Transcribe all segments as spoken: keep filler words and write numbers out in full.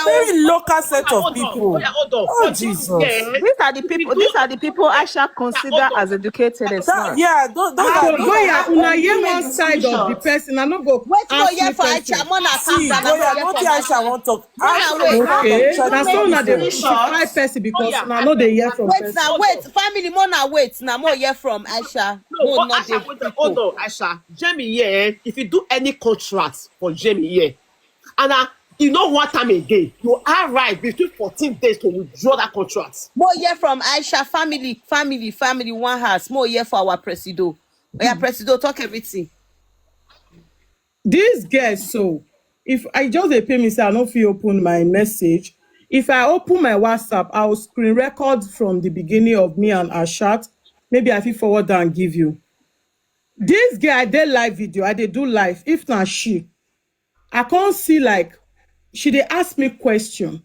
Very local set of people. Hold on, hold on. Oh, Jesus. Yes. These are the people. These are the people Aisha consider as educated and That, smart. Yeah, those, those Ah, are so those Goya, are una the hear women one side of the institutions. Person. I no go Wait, no ask hear me for Aisha. Person. Mona, calm See, down. I no Goya, hear not from the Aisha Aisha. won't talk. Mona, Ask wait. me how Okay, the na so una dey tradition. crucify person because una no dey hear from Wait person. now, wait. Family, Mona, wait. Now, more hear from Aisha. No, More but not Aisha, the wait, hold people. on, Aisha. Jamie here, if you do any contract for Jamie here, and uh, you know one time again, you have right between fourteen days to withdraw that contract. More hear from Aisha. Family, family, family. One house. More hear for our presido. Yeah, presido, talk everything. This girl, so if I just dey pay me say I no fit open my message. If I open my WhatsApp, I will screen record from the beginning of me and Ashat. Maybe I fit forward and give you. This girl, I dey live video, I dey do live. If na she, I can't see like she dey ask me question.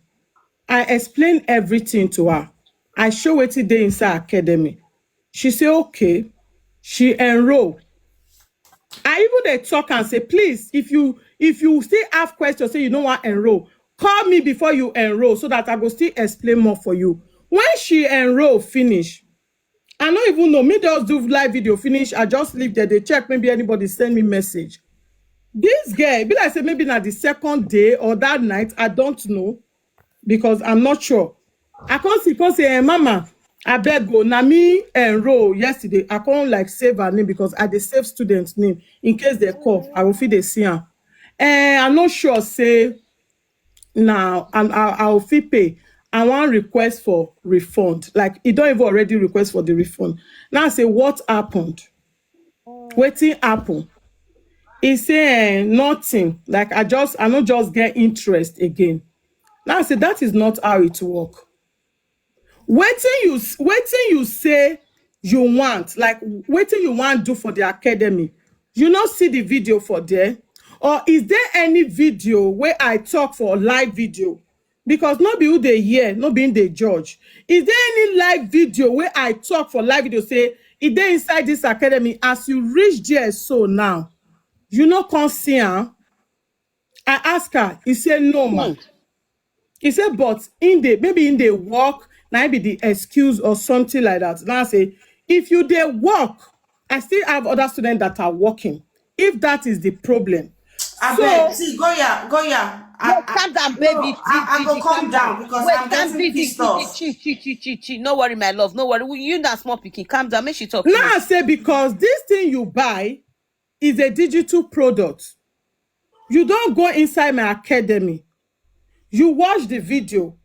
I explain everything to her. I show wetin dey inside academy. She say okay. She enroll. I even dey talk and say, please, if you if you still have questions, say you no wan enroll, call me before you enroll so that I go still explain more for you. When she enroll finish, I no even know. Me just do live video finish. I just leave there. They check. Maybe anybody send me message. This girl, e be like say maybe na the second day or that night. I don't know because I'm not sure. I can't see, can't say, hey, Mama, I beg go. Na me enroll yesterday. I can't like save her name because I dey save students' name in case they call. I will feel they see her. Eh, I'm not sure. Say now and I I will fit pay. I wan request for refund. Like e don even already request for the refund. Now I say what happened? Wetin happen? He say eh, nothing. Like I just I no just get interest again. Now I say that is not how it work. Wetin you s- wetin you say you want, like wetin you want do for the academy, you no see the video for there, or is there any video where I talk for live video? Because no be who dey hear, no be him dey judge. Is there any live video where I talk for live video say e dey inside this academy? As you reach there so now, you no come see am. I ask her, he say no, ma. He said, but in the maybe in the work, na be the excuse or something like that. Now I say, if you dey work, I still have other students that are working. If that is the problem, I beg, see, Goya, Goya. I, Wait, calm down, baby. No, I, I go calm down because Wait, I'm calm getting pissed off. Chi, chi, chi, chi, chi, chi. No worry, my love. No worry. You na small pikin. Calm down. Make she talk. Now I say because this thing you buy is a digital product. You don't go inside my academy. You watch the video.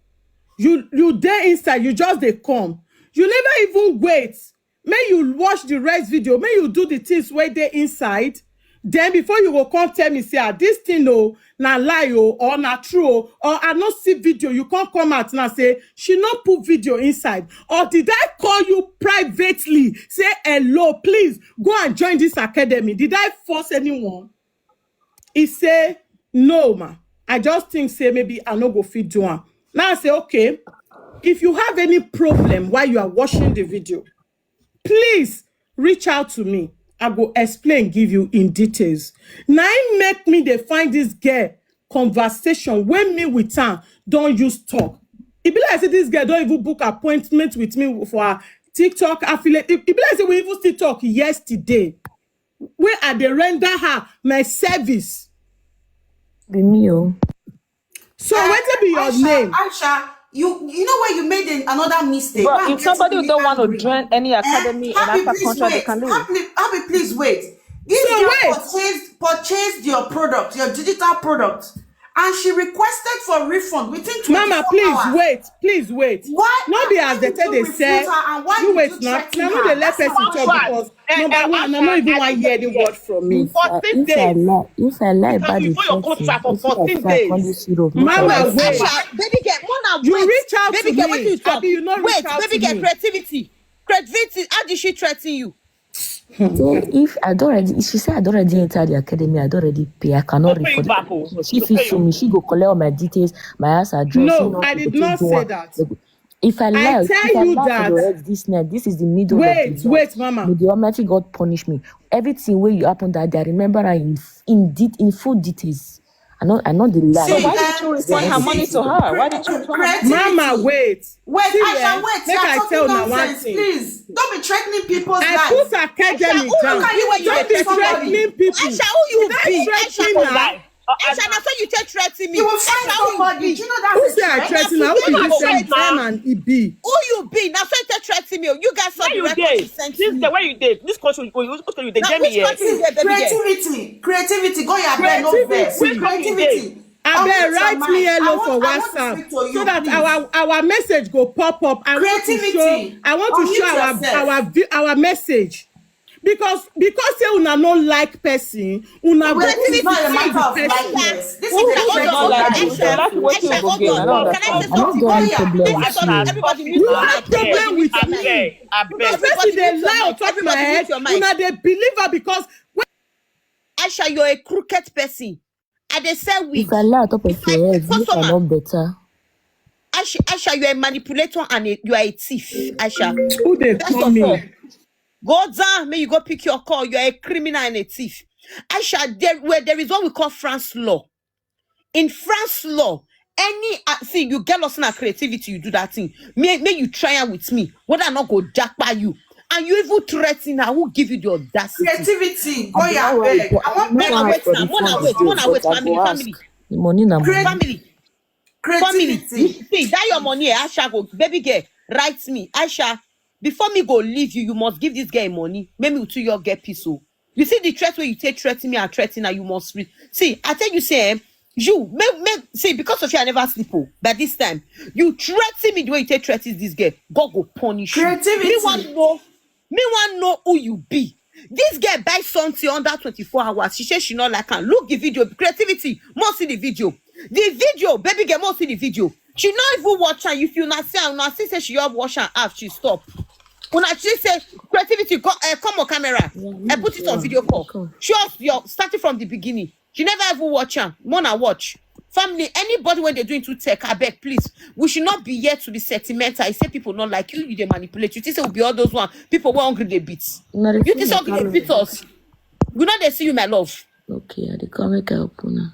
You you dey inside. You just dey come. You never even wait. May you watch the rest video. May you do the things where they inside. Then before you go come tell me say ah this thing o na lie o or na true o or I no see video, you come come out now say she no put video inside, or did I call you privately say hello, please go and join this academy? Did I force anyone? He say no, ma. I just think say maybe I no go fit do am. Now I say okay, if you have any problem while you are watching the video, please reach out to me. I go explain give you in details. Now it make me dey find this girl conversation when me with her don't use talk. It be like say this girl don't even book appointment with me for her TikTok affiliate. It, it be like say we even still talk yesterday. Where I dey render her my service. Be me o. So wetin be your Aisha, name? Aisha, you you know where you made an, another mistake. Why But I'm if somebody getting don't want to angry. Join any Eh, academy and Happy, after please contract, they wait. Can leave. Happy, Happy, please wait. This So girl wait. Purchased purchased your product, your digital product, and she requested for refund within twenty-four Mama, please hours. Wait, please wait. Why? No be Why as they did tell you they refuse say her and why you did wait you now. threaten Now no her? dey let That's person what talk I because Eh, number eh, one, I no Aisha, even I wan think hear the yes. Word from me. If I Fourteen if I days. lie if I lie Because bad in before your front contract for if I fourteen say I days. come this Europe, make Mama, I wait. Aisha, baby girl, Mona, You wait. Reach out Baby to girl, me. What do you talk? Abi you no Wait, reach out baby to girl, me. Creativity. Creativity. How did she threaten you? Say if I don't already, she said I don't already enter the academy. I don't already pay. I cannot Go pay refund. it back, oh. She Go fit pay sue it. Me. She go collect all my details, my house address. No, You know, I they did go take not do say one. That. They go- If I I lie, tell if I you lie for that. the rest this night, this is the middle of Wait, the night. Wait, Mama. May the Almighty God punish me. Everything where you happen that day, I remember I in, in, det- in full details. I know, I know the lie. So why did you refund her money to her? Why did you refund her? Mama, wait. Wait, See, Aisha, eh, wait. make You are I talking tell una one nonsense. Thing. Please, don't be threatening people's I lives. put academy Aisha, who down. you wey you Don't dey be threaten threatening me? People. Aisha, who you Don't be? threaten Aisha, her. lie. Aisha, na so you take threaten me. You will find Aisha, who you somebody. Be? Do you know that? Who say I threaten her? Who be this Aisha, same time and e be? Who you be? Na so you take threaten me. You guys saw Where the you record dey? you sent This me. Day where you dey? This country you you you dey Na get me which here. Country you dey, baby girl? Creativity, creativity. Go your bed, no Creativity. vex. Which country you dey? Creativity. Abeg, Unmute your write mic. me I hello want- for I want to WhatsApp speak to you, so that please. our our message go pop up. I want to show. Creativity. I want to Unmute show our yourself. our vi- our message because because say una no like person, una go This is not a matter of person. likeness. This Hold is a on, threat hold to on, life. Aisha, Aisha, hold on. Can I say I don't something? get any Oya, problem make with I talk. you. Everybody mute You your have mic. problem with Abeg, me. abeg. Because person dey lie on top my Everybody head. mute your mic. Una dey believe her because Aisha, you're a crooked person. I dey sell wig. If I lie on top of your head, make I Customer. Not better. Aisha, Aisha, you're a manipulator and a, you are a thief. Aisha, Who dey first call of me? All, go down. May you go pick your call. You're a criminal and a thief. Aisha, there, where there is what we call France law. In France law, any uh, see you get lost in our creativity, you do that thing. May may you try am with me. Whether I not go jackpot you, and you even threaten her. Who give you the audacity? Creativity. Go your Abeg, bed. I want no Mona one wait for now. this Mona one wait. dey, Mona but wait. I Family, go ask. family, The money na money. Family, family. Creativity. See that your money, eh, Aisha go. Baby girl, write me, Aisha. Before me go leave you, you must give this girl money. Make me to your get peace. Oh, you see the threat where you take threaten me and threaten her. You must re- see. I tell you, say, eh, you make make see because of you, I never sleep. Oh, but this time you threaten me the way you take threaten this girl. God go punish you. Creativity. Me want know. Me want know who you be. This girl buy something under twenty-four hours. She says she not like her. Look the video. Creativity. Must see the video. The video, baby girl, must see the video. She not even watch her. If you not see her, una see say she just watch her half. She stop. Una see say creativity. Go, uh, come on camera. I put it on video call. She was your starting from the beginning. She never even watch her. Mona watch. Family, anybody when they do into tech, I beg, please. We should not be here to be sentimental. I say people not like you, you they manipulate. You think say will be all those one. People were hungry they beat. Una dey You see think my hungry they camera? Beat us. We not they see you, my love. Okay, I dey come make I open am.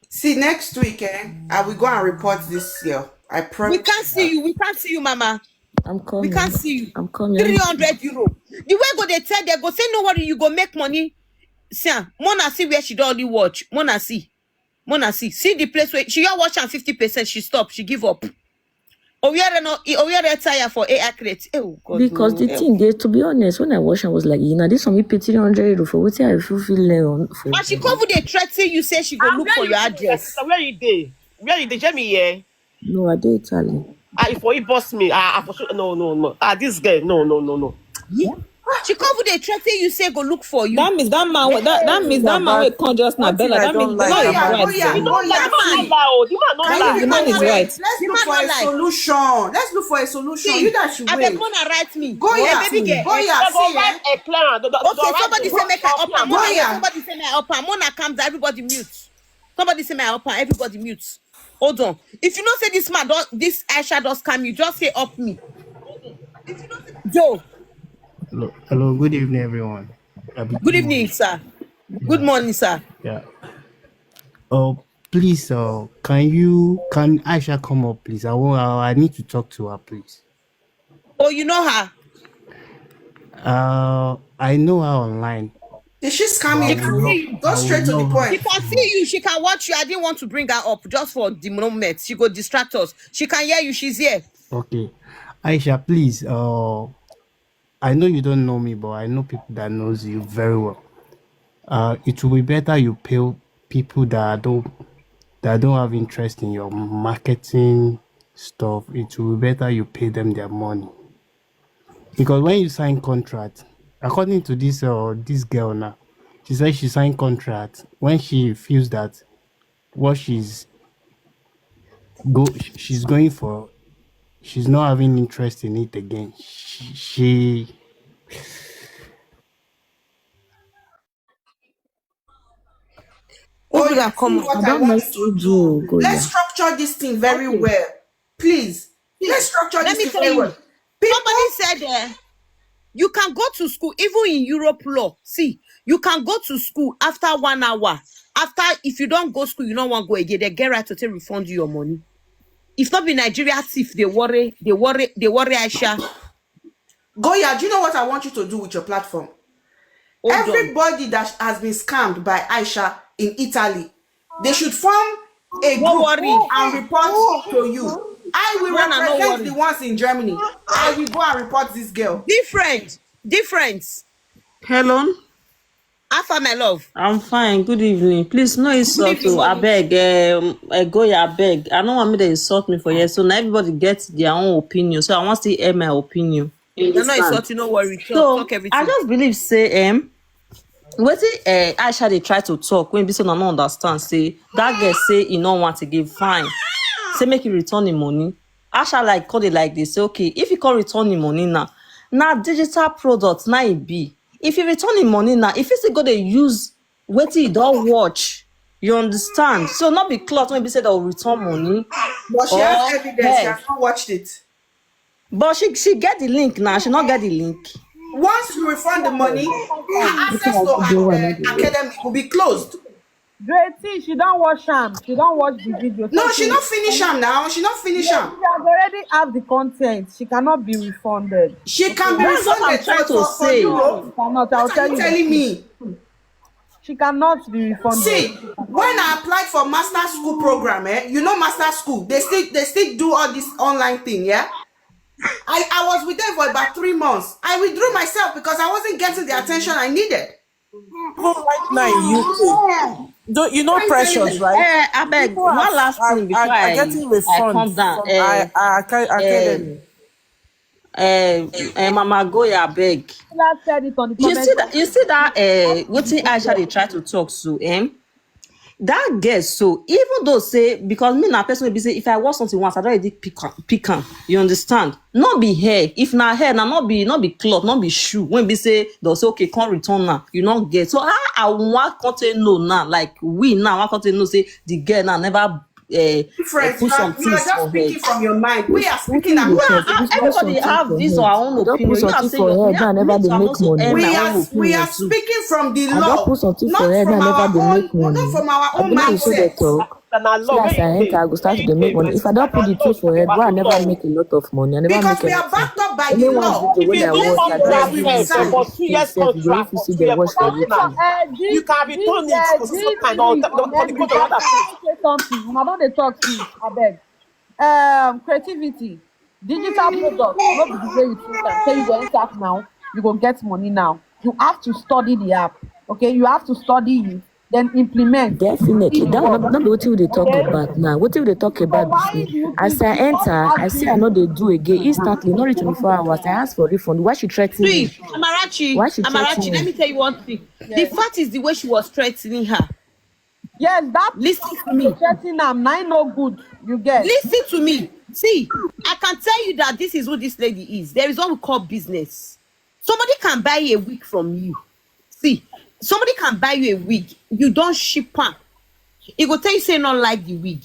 See, next week, eh, I will go and report this girl. I promise. We can't see you. We can't see you, Mama. I'm coming. We can't see you. I'm coming. Three hundred euro. The way go they tell they go say no worry, you go make money. See, ah, Mona see where she don't only watch. Mona see. Mona see. See the place where she your watch and fifty percent. She stop. She give up. Owiere no, Owiere tire for A I create. Oh God. Because the thing dey, to be honest, when I watch, I was like, you know, this one we pay three hundred euro for wetin I fit fit learn on for. And she come with a threat say you say she go look for your address. Where you dey? Where you dey? Jamie here. No, I dey Italy. Ah, if you boss me, ah, I for sure. No, no, no. Ah, this girl, no, no, no, no. She come with a threat say you say go look for you. That means that man. That, that means that man will come just now. Bella. That means that man is right. The man no lie. Oh, the man no lie. The man is right. Let's look for a solution. Let's look for a solution. You that should I beg wait. Mona write me. Go here. Baby girl. Go here. They go See, eh? Write a plan. They go- they go Okay, write somebody a say make I plan. up am. Go Mona, here. Somebody say make I up am. Mona, calm down. Everybody mute. Somebody say make I up am. Everybody mute. Hold on. If you know say this man don, this Aisha don scam you, just say up me. Joe. Hello, hello, good evening, everyone. Uh, Good evening, sir. Good morning, sir. Yeah. Uh, please, uh, can you, can Aisha come up, please? I want, I, I need to talk to her, please. Oh, you know her? Uh, I know her online. Did she scam you? Go straight to the She point. Can see you. She can watch you. I didn't want to bring her up just for the moment. She go distract us. She can hear you. She's here. Okay, Aisha, please. Uh, I know you don't know me, but I know people that knows you very well. Uh, it will be better you pay people that don't that don't have interest in your marketing stuff. It will be better you pay them their money, because when you sign contract, according to this uh, this girl now, she said she signed contract when she feels that what she's go she's going for, she's not having interest in it again. She, she Obiga, come on. What I I don't want like to to do, go Let's yeah. Structure this thing very well, please. Let's structure Let this me thing tell very you. Well. People, Somebody said, uh, You can go to school, even in Europe law. See, you can go to school after one hour. After, if you don't go school, you don't want to go again. They get right to take refund you your money. If not be Nigeria thief, they worry, they worry, they worry Aisha. Goya, do you know what I want you to do with your platform? Hold on. Everybody that has been scammed by Aisha in Italy, they should form a No group worry. and report to you. I will Run and no represent worry. The ones in Germany. I will go and report this girl. Different, different. Hello, Alpha, my love. I'm fine. Good evening. Please, no insult evening, to mommy. Abeg, um, Egoya, abeg. I don't want me to insult me for here. So now everybody gets their own opinion. So I want to hear my opinion. You You're not understand? Insulting, no worry. Talk, So talk everything. I just believe say um wetin uh, Aisha dey try to talk when be say una no understand say that girl say he no want again, fine, say make he return the money. Aisha like call it like this, say okay, if he can't return the money now, now digital product now it be. If he return the money now, if he still go dey use wetin he don't watch, you understand? So not be cloth when be say they'll return money. But she has Oh, evidence. She yes. Has not watched it. But she she get the link now. She not get the link. Once you refund the money, her access to her uh, academy will be closed. Great thing, she don't watch am. She don't watch the video. No, So she not finish am now. She not finish She am. has already have the content. She cannot be refunded. She can be That's what I'm refunded trying for, to for say. Europe. She cannot. I'll What are tell you you. Telling me? She cannot be refunded. See, when I applied for master school program, eh, you know master school, they still they still do all this online thing, yeah. I, I was with them for about three months. I withdrew myself because I wasn't getting the attention I needed. Even right now in U K, don't you know Precious, right? Eh, I beg People one are, last are, thing before are, are I, getting I refunds come down. from Eh, I, I, I, eh, eh, eh, Mama Goya, abeg. Last said it on the You comment see that? You see that? Uh, wetin Aisha dey try to talk so, eh? That girl so, even though say, because me na person wey be say if I watch something once, I don't already pick am, pick am. You understand? Not be hair. If na hair, na not be not be cloth, not be shoe. When be say they'll say okay, can't return now. You not get. So I I want come take know now, like we now, I come take know say the girl now never uh, Friends, put you are, some you are things for just speaking head. From your mind. We are speaking Wetin you about dey talk? Which Everybody person have for this head? or our own You don put opinion. You are something saying for your head, yeah, I never me dey too, I'm make also money. air we my are own we are opinion too. Speaking from the I don law, put something for not head, from I never our dey own, make money. not from our I own believe you should dey mindset. talk. See as I enter, I go start to dey make money. If I don put the thing for head, why I never make a lot of money? I never Because make we are anything. Backed up by the Anyone law. Video wey I If you watch, do I don contract see for the for two years, sef. You go contract fit for see two the years, watch for everything. contract, you can return it for some kind of for the contract. Say something. Una don dey talk since. Abeg. Um, creativity, digital product no be the way you think am. Say you go enter now, you go get money now. You have to study the app. Okay, you have to study it, then implement. Definitely. It That one work. no be wetin we dey talk Okay. About now. Wetin we dey talk So about why be do you as think I you can't enter, I ask see me? I no dey do again. Instantly, not reach twenty-four hours. I ask for refund. Why she threaten See, me? Amarachi, Why she Amarachi, threaten let me? Me tell you one thing. The fact is the way she was threatening her. Yes, that Listen to me. Threatening am, na no good. You get. Listen to me. See, I can tell you that this is who this lady is. There is what we call business. Somebody can buy a wig from you. See, somebody can buy you a wig. You don't ship am. He go tell you say not like the wig.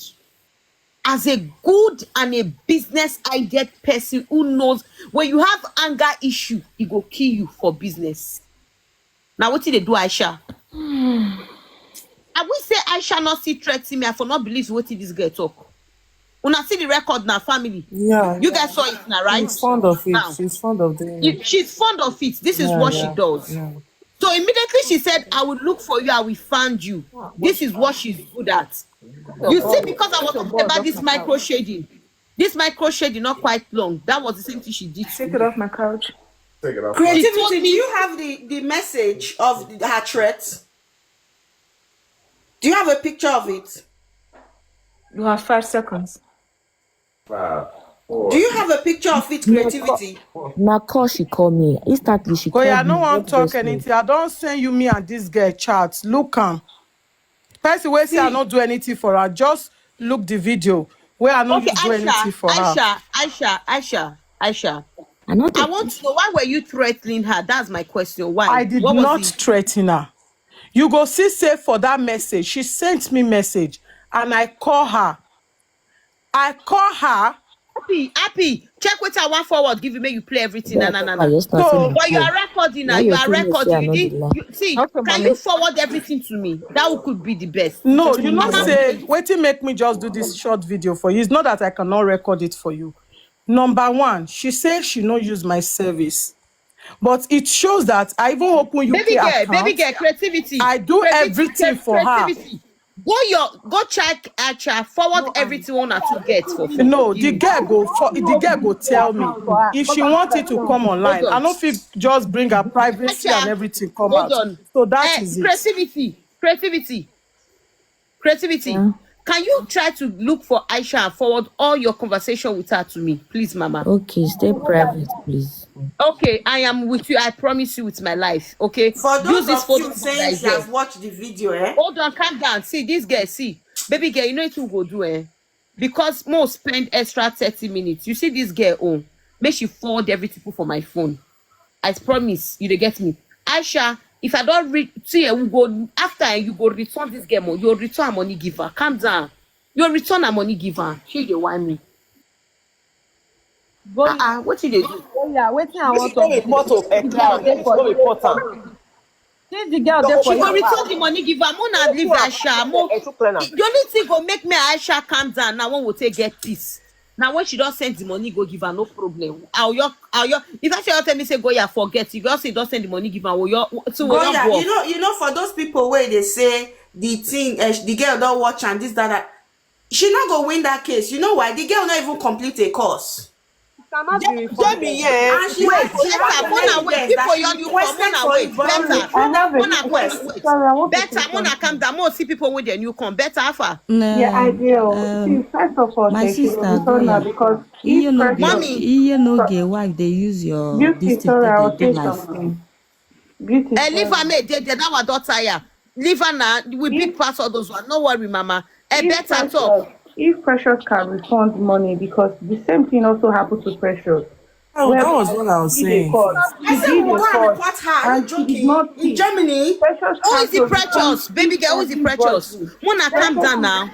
As a good and a business idea person who knows when you have anger issue, he go kill you for business. Now what did they do, Aisha? I will say Aisha not see threaten me. I for not believe what this girl talk. Una see the record now, family. Yeah, You guys saw it now, right? She's fond of it. Now, She's fond of doing if it. She's fond of it. This is Yeah, what yeah, she does. Yeah. So immediately she said, "I will look for you. I will find you." This is what she's good at. You see, because I was talking about this micro shading. This micro shading not quite long. That was the same thing she did. Take it off my couch. Take it off. Creativity. She told Do me- you have the the message of the, her threat? Do you have a picture of it? You have five seconds. Five, four. Do you have a picture of it? Creativity. Na call she call me. Instantly she call Koya, me. No one What talk voice note? Anything. I don't send you me and this girl chat. Look am. Person wey say I See. No do anything for her. Just look the video where I no Okay, use do anything Aisha, for her. Aisha, Aisha, Aisha, Aisha. I no I take want to know why were you threatening her? That's my question. Why? I did What was not it? Threaten her. You go see say for that message, she sent me message and I call her. I call her Happy, happy. Check what I want forward. Give you, make you play everything. Na, na, na, na. But you are recording now. You are recording. You did. You, see, can you forward everything to me? That could be the best. No, you know, say, wetin make me just do this short video for you. It's not that I cannot record it for you. Number one, she said she no use my service. But it shows that I even open U K account. Baby girl, baby girl, creativity. I do everything for her. Go your, go check Aisha, forward everything una two get for free. No, the girl go for, the girl go tell me if she wanted to come online. I no fit just bring her privacy and everything come out. So that is it. Creativity, creativity, creativity. Can you try to look for Aisha and forward all your conversation with her to me, please, Mama? Okay, stay private, please. Okay, I am with you. I promise you with my life. Okay, for those of you saying she has watched the video, eh? Hold on, calm down. See this girl. See, baby girl, you know what you go do, eh? Because mo spend extra thirty minutes. You see this girl own. Make she forward everything put for my phone. I promise you, they get me. Aisha, if I don't read, see, eh, we go after, eh, you go return this girl money. You return her money, give her. Calm down. You return her money, give her. She dey whine me. Ah, ah, what you dey do? Yeah, wetin I want to report of a cloud. It's not important. Since the girl dey for you, she go return the money, give her. Mo na leave Aisha. Mo, the only thing go make me Aisha calm down now. One will take get peace. Now when she don't send the money, go give her, no problem. How your, how your, if I say you tell me say go, yeah, forget. You just say don't send the money, give her. Well, your, so go, yeah, you know, you know, for those people where they say the thing, uh, the girl don't watch and this, that, that. She not go win that case. You know why? The girl not even complete a course. Jamie, yeah. And she wait, better, mona wait, people you come, mona wait, better. Mona come, wait. Better, mona calm down, mo see people with the new come, better, how far? Yeah, I do. See, first of all, my sister, because iye no get, iye no get wife, they use your, this thing, they do life. Beauty, eh, leave her, make they, they, that our daughter, yeah. Leave her now. We big pass all those one. No worry, Mama. Eh, better talk. If Precious can refund money, because the same thing also happened to Precious. Oh, that was what I was saying. I said we go and report her. Are you joking? In Germany? Who is the Precious? Baby girl, who is the Precious? Mona, calm down now.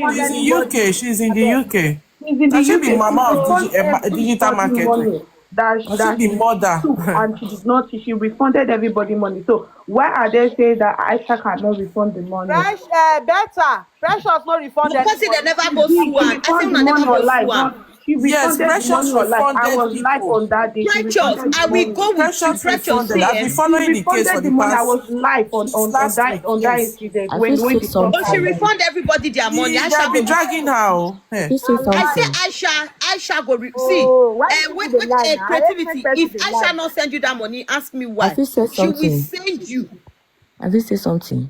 She's in U K. She's in the U K. She's in the U K. She be mama of digi-, eh, digital marketing. That she be mother. And she did not, she refunded everybody money. So why are they saying that Aisha cannot refund the money? Fresh, uh, better. Precious no refund. Because they never go sue her. I think they never go sue her. Yes, Precious refunded people. Precious, I will go with you, Precious. I've been following the case for the past. I was live on, on that, on that incident. When, when the, but she refund everybody their money. They be dragging her. I say Aisha, Aisha go re-, see, eh, wait, wait, eh, creativity. If Aisha not send you that money, ask me why. She will send you. I fit say something.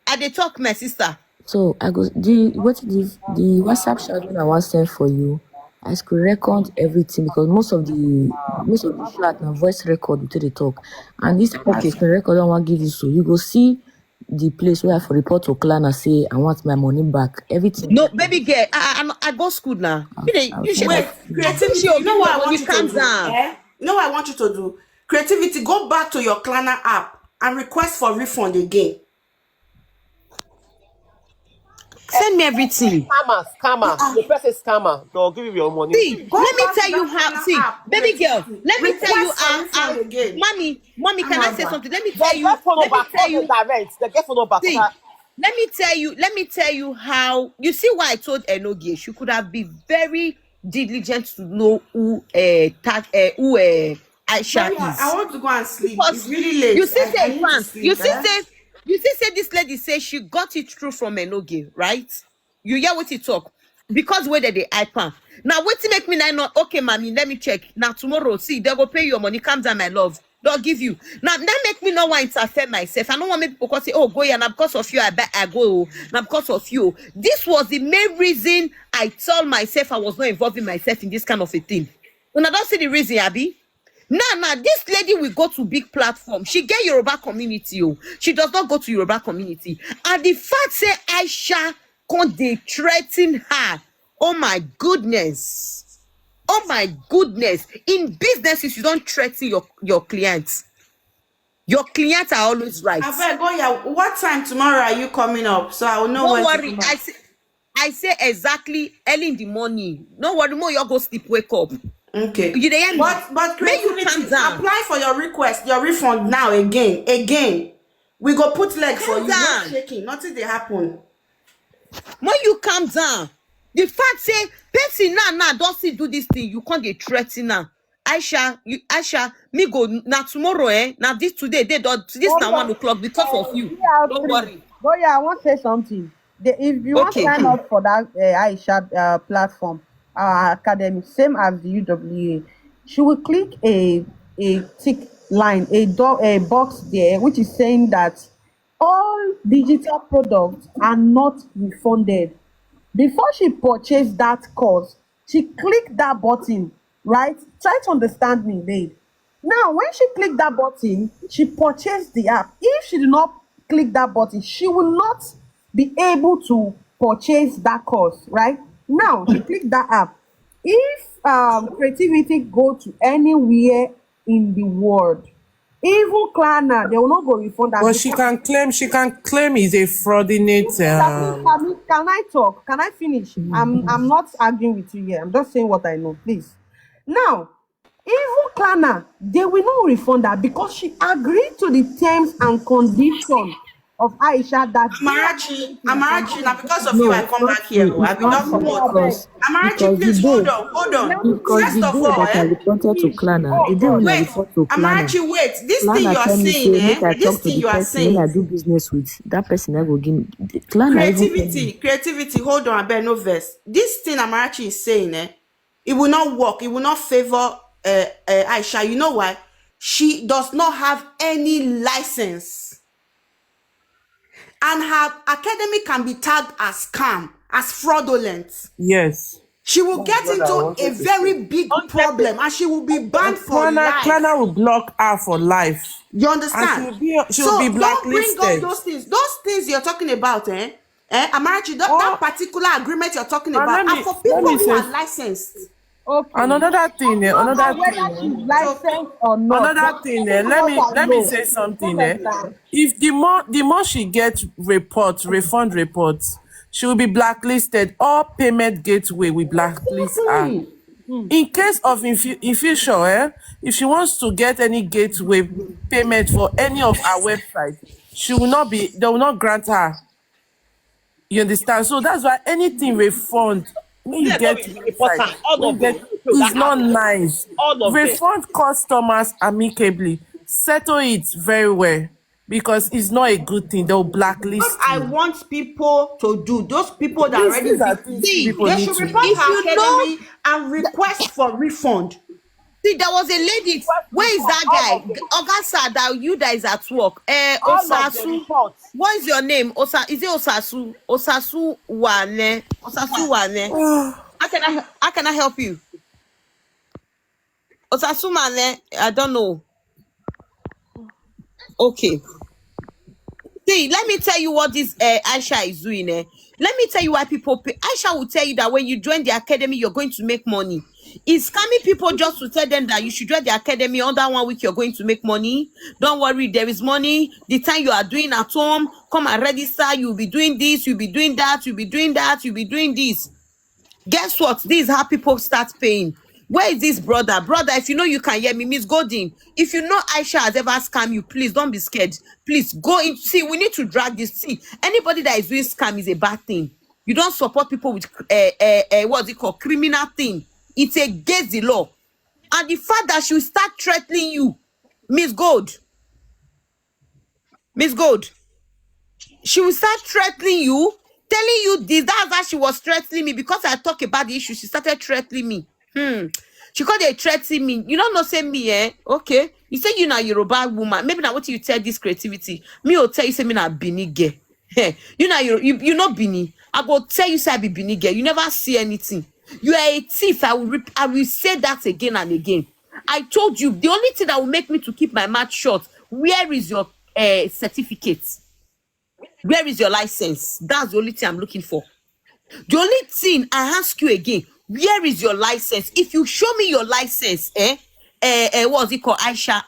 I dey talk, my sister. So I go the, what the, the WhatsApp chat when I want send for you. I screen record everything because most of the, most of the chat na voice record we take dey talk. And this, okay, screen record I want give you, so you go see the place where I for report to clan and say I want my money back. Everything. No, baby girl, I, I, I go school now. You dey, you should, wait, creativity. You know what I want you to do? Eh? You know what I want you to do? Creativity, go back to your Klarna app and request for refund again. Send me everything. Scammer, scammer. The person scammer. They'll give you your money. See, let me tell you how. See, baby girl, let me tell you how. Mommy, mommy, can I say something? Let me tell you. Let me tell you. Direct. They get phone number. See, let me tell you. Let me tell you how. You see why I told Enogie she could have been very diligent to know who, uh, tag, uh, who, uh, Aisha is. I want to go and sleep. It's really late. You see, say, you see, say, you see, say this lady say she got it through from Enogie, right? You hear what he talk? Because where they, they hype am. Now, what to make me now? Not okay, mommy. Let me check. Now, tomorrow, see, they go pay your money. Calm down, my love. They'll give you. Now, that make me not want to interfere myself. I don't want make people come say, "Oh, go here." Now, because of you, I bet I go. Now, because of you. This was the main reason I told myself I was not involving myself in this kind of a thing. When I don't see the reason, Abby. Now, now, this lady will go to big platform. She get Yoruba community. Oh. She does not go to Yoruba community. And the fact say Aisha come dey threaten her. Oh my goodness. Oh my goodness. In businesses, you don't threaten your, your clients. Your clients are always right. Abeg, Oya, what time tomorrow are you coming up? So I will know. Don't worry. I see. I say exactly early in the morning. No worry, mo you go sleep, wake up. Okay. You dey hear me? But but Make you calm creativity, down. Apply for your request, your refund now again, again. We go put leg for Calm you, not down. Shaking, nothing dey happen. When you calm down, the fact say person now now don still do this thing, you can't dey threaten now. Aisha, you Aisha, me go na tomorrow, eh? Now this today, they don't this Hold na on. One o'clock because of you. G R three. Don't worry. But yeah, I want to say something. The, if you want Okay. Sign up for that uh, Aisha uh, platform, uh, academy, same as the U W A, she will click a a tick line, a door, a box there, which is saying that all digital products are not refunded. Before she purchased that course, she clicked that button, right? Try to understand me, babe. Now, when she clicked that button, she purchased the app. If she did not click that button, she will not be able to purchase that course, right? Now, she clicked that app. If um, creativity go to anywhere in the world, even Klarna, they will not go refund that. But she can claim she can claim is a fraudulent. Can, Um, can, can I talk? Can I finish? I'm I'm not arguing with you here. I'm just saying what I know, please. Now, even Klarna, they will not refund her because she agreed to the terms and condition of Aisha that Amarachi, Amarachi, now because of No, you, I come not back here. true. I will not Not true come out. because Amarachi, because the please hold day on, hold on. because First the of day all, that I eh, reported to Klarna, the day when I wait, report to Klarna, Amarachi, wait. This thing Klarna you are tell me saying, say eh? Make I This talk to thing the you are person when I saying, do business with that person. I go give me Klarna. Even tell creativity, me creativity. Hold on, I beg no verse. This thing Amarachi is saying, eh? It will not work. It will not favor uh, uh, Aisha. You know why? She does not have any license. And her academy can be tagged as scam, as fraudulent. Yes. She will get into a very big problem and she will be banned for Klarna, life. Klarna will block her for life. You And understand? she'll be she'll So be don't bring all blacklisted. Those things. Those things you're talking about, eh? Eh, Amarachi, that, Oh, that particular agreement you're talking and about let are me for let people me who say are licensed. Okay. Another thing, eh, No, another whether thing, she's licensed or not. another thing, eh, let me What I let me know. say something, You eh. understand? If the more the more she gets report, refund reports, she will be blacklisted. All payment gateway will blacklist her. Exactly. In case of infu- in future, eh, if she wants to get any gateway payment for any of our website, she will not be. They will not grant her. You understand? So that's why anything refund, when you Yeah, get no, we report website, am. All when of you them. get, So is that not happen. Nice. All of them. Refund customers amicably. Settle it very well because it's not a good thing. They'll blacklist What I you. Want people to do, those people that These, already these are be- things See, people they need should to report do. if her you know academy and request for refund. See, there was a lady. Where is that guy? Oga Sir, that you that is at work. Uh, All of the Osasu. reports. What is your name? Osa, is it Osasu? Osasu Wane. Osasu Wane. How can I how can I help you? Osasu Mane, I don't know. Okay. See, let me tell you what this uh, Aisha is doing. Eh? Let me tell you why people pay. Aisha will tell you that when you join the academy, you're going to make money. Is scamming people just to tell them that you should join the academy. Under one week, you're going to make money. Don't worry, there is money. The time you are doing at home, come and register. You'll be doing this, you'll be doing that, you'll be doing that, you'll be doing this. Guess what? This is how people start paying. Where is this brother? Brother, if you know you can hear me, Miss Golden, if you know Aisha has ever scammed you, please don't be scared. Please go in. See, we need to drag this. See, anybody that is doing scam is a bad thing. You don't support people with uh, uh, uh, what's it called? Criminal thing. It's against the law. And the fact that she will start threatening you, Miss Gold, Miss Gold, she will start threatening you, telling you this. That's how she was threatening me because I talk about the issue. She started threatening me. Hmm. She called it threatening me. You don't know, say me, eh? Okay. You say you na Yoruba woman. Maybe now what you tell this creativity. Me will tell you, say me na Bini girl. Hey, you know you you, you know Bini. I go tell you, say I be Bini girl. You never see anything. You are a thief. I will rep- I will say that again and again. I told you the only thing that will make me to keep my mouth shut. Where is your uh, certificate? Where is your license? That's the only thing I'm looking for. The only thing I ask you again, where is your license? If you show me your license, eh, eh, eh what's it called, Aisha?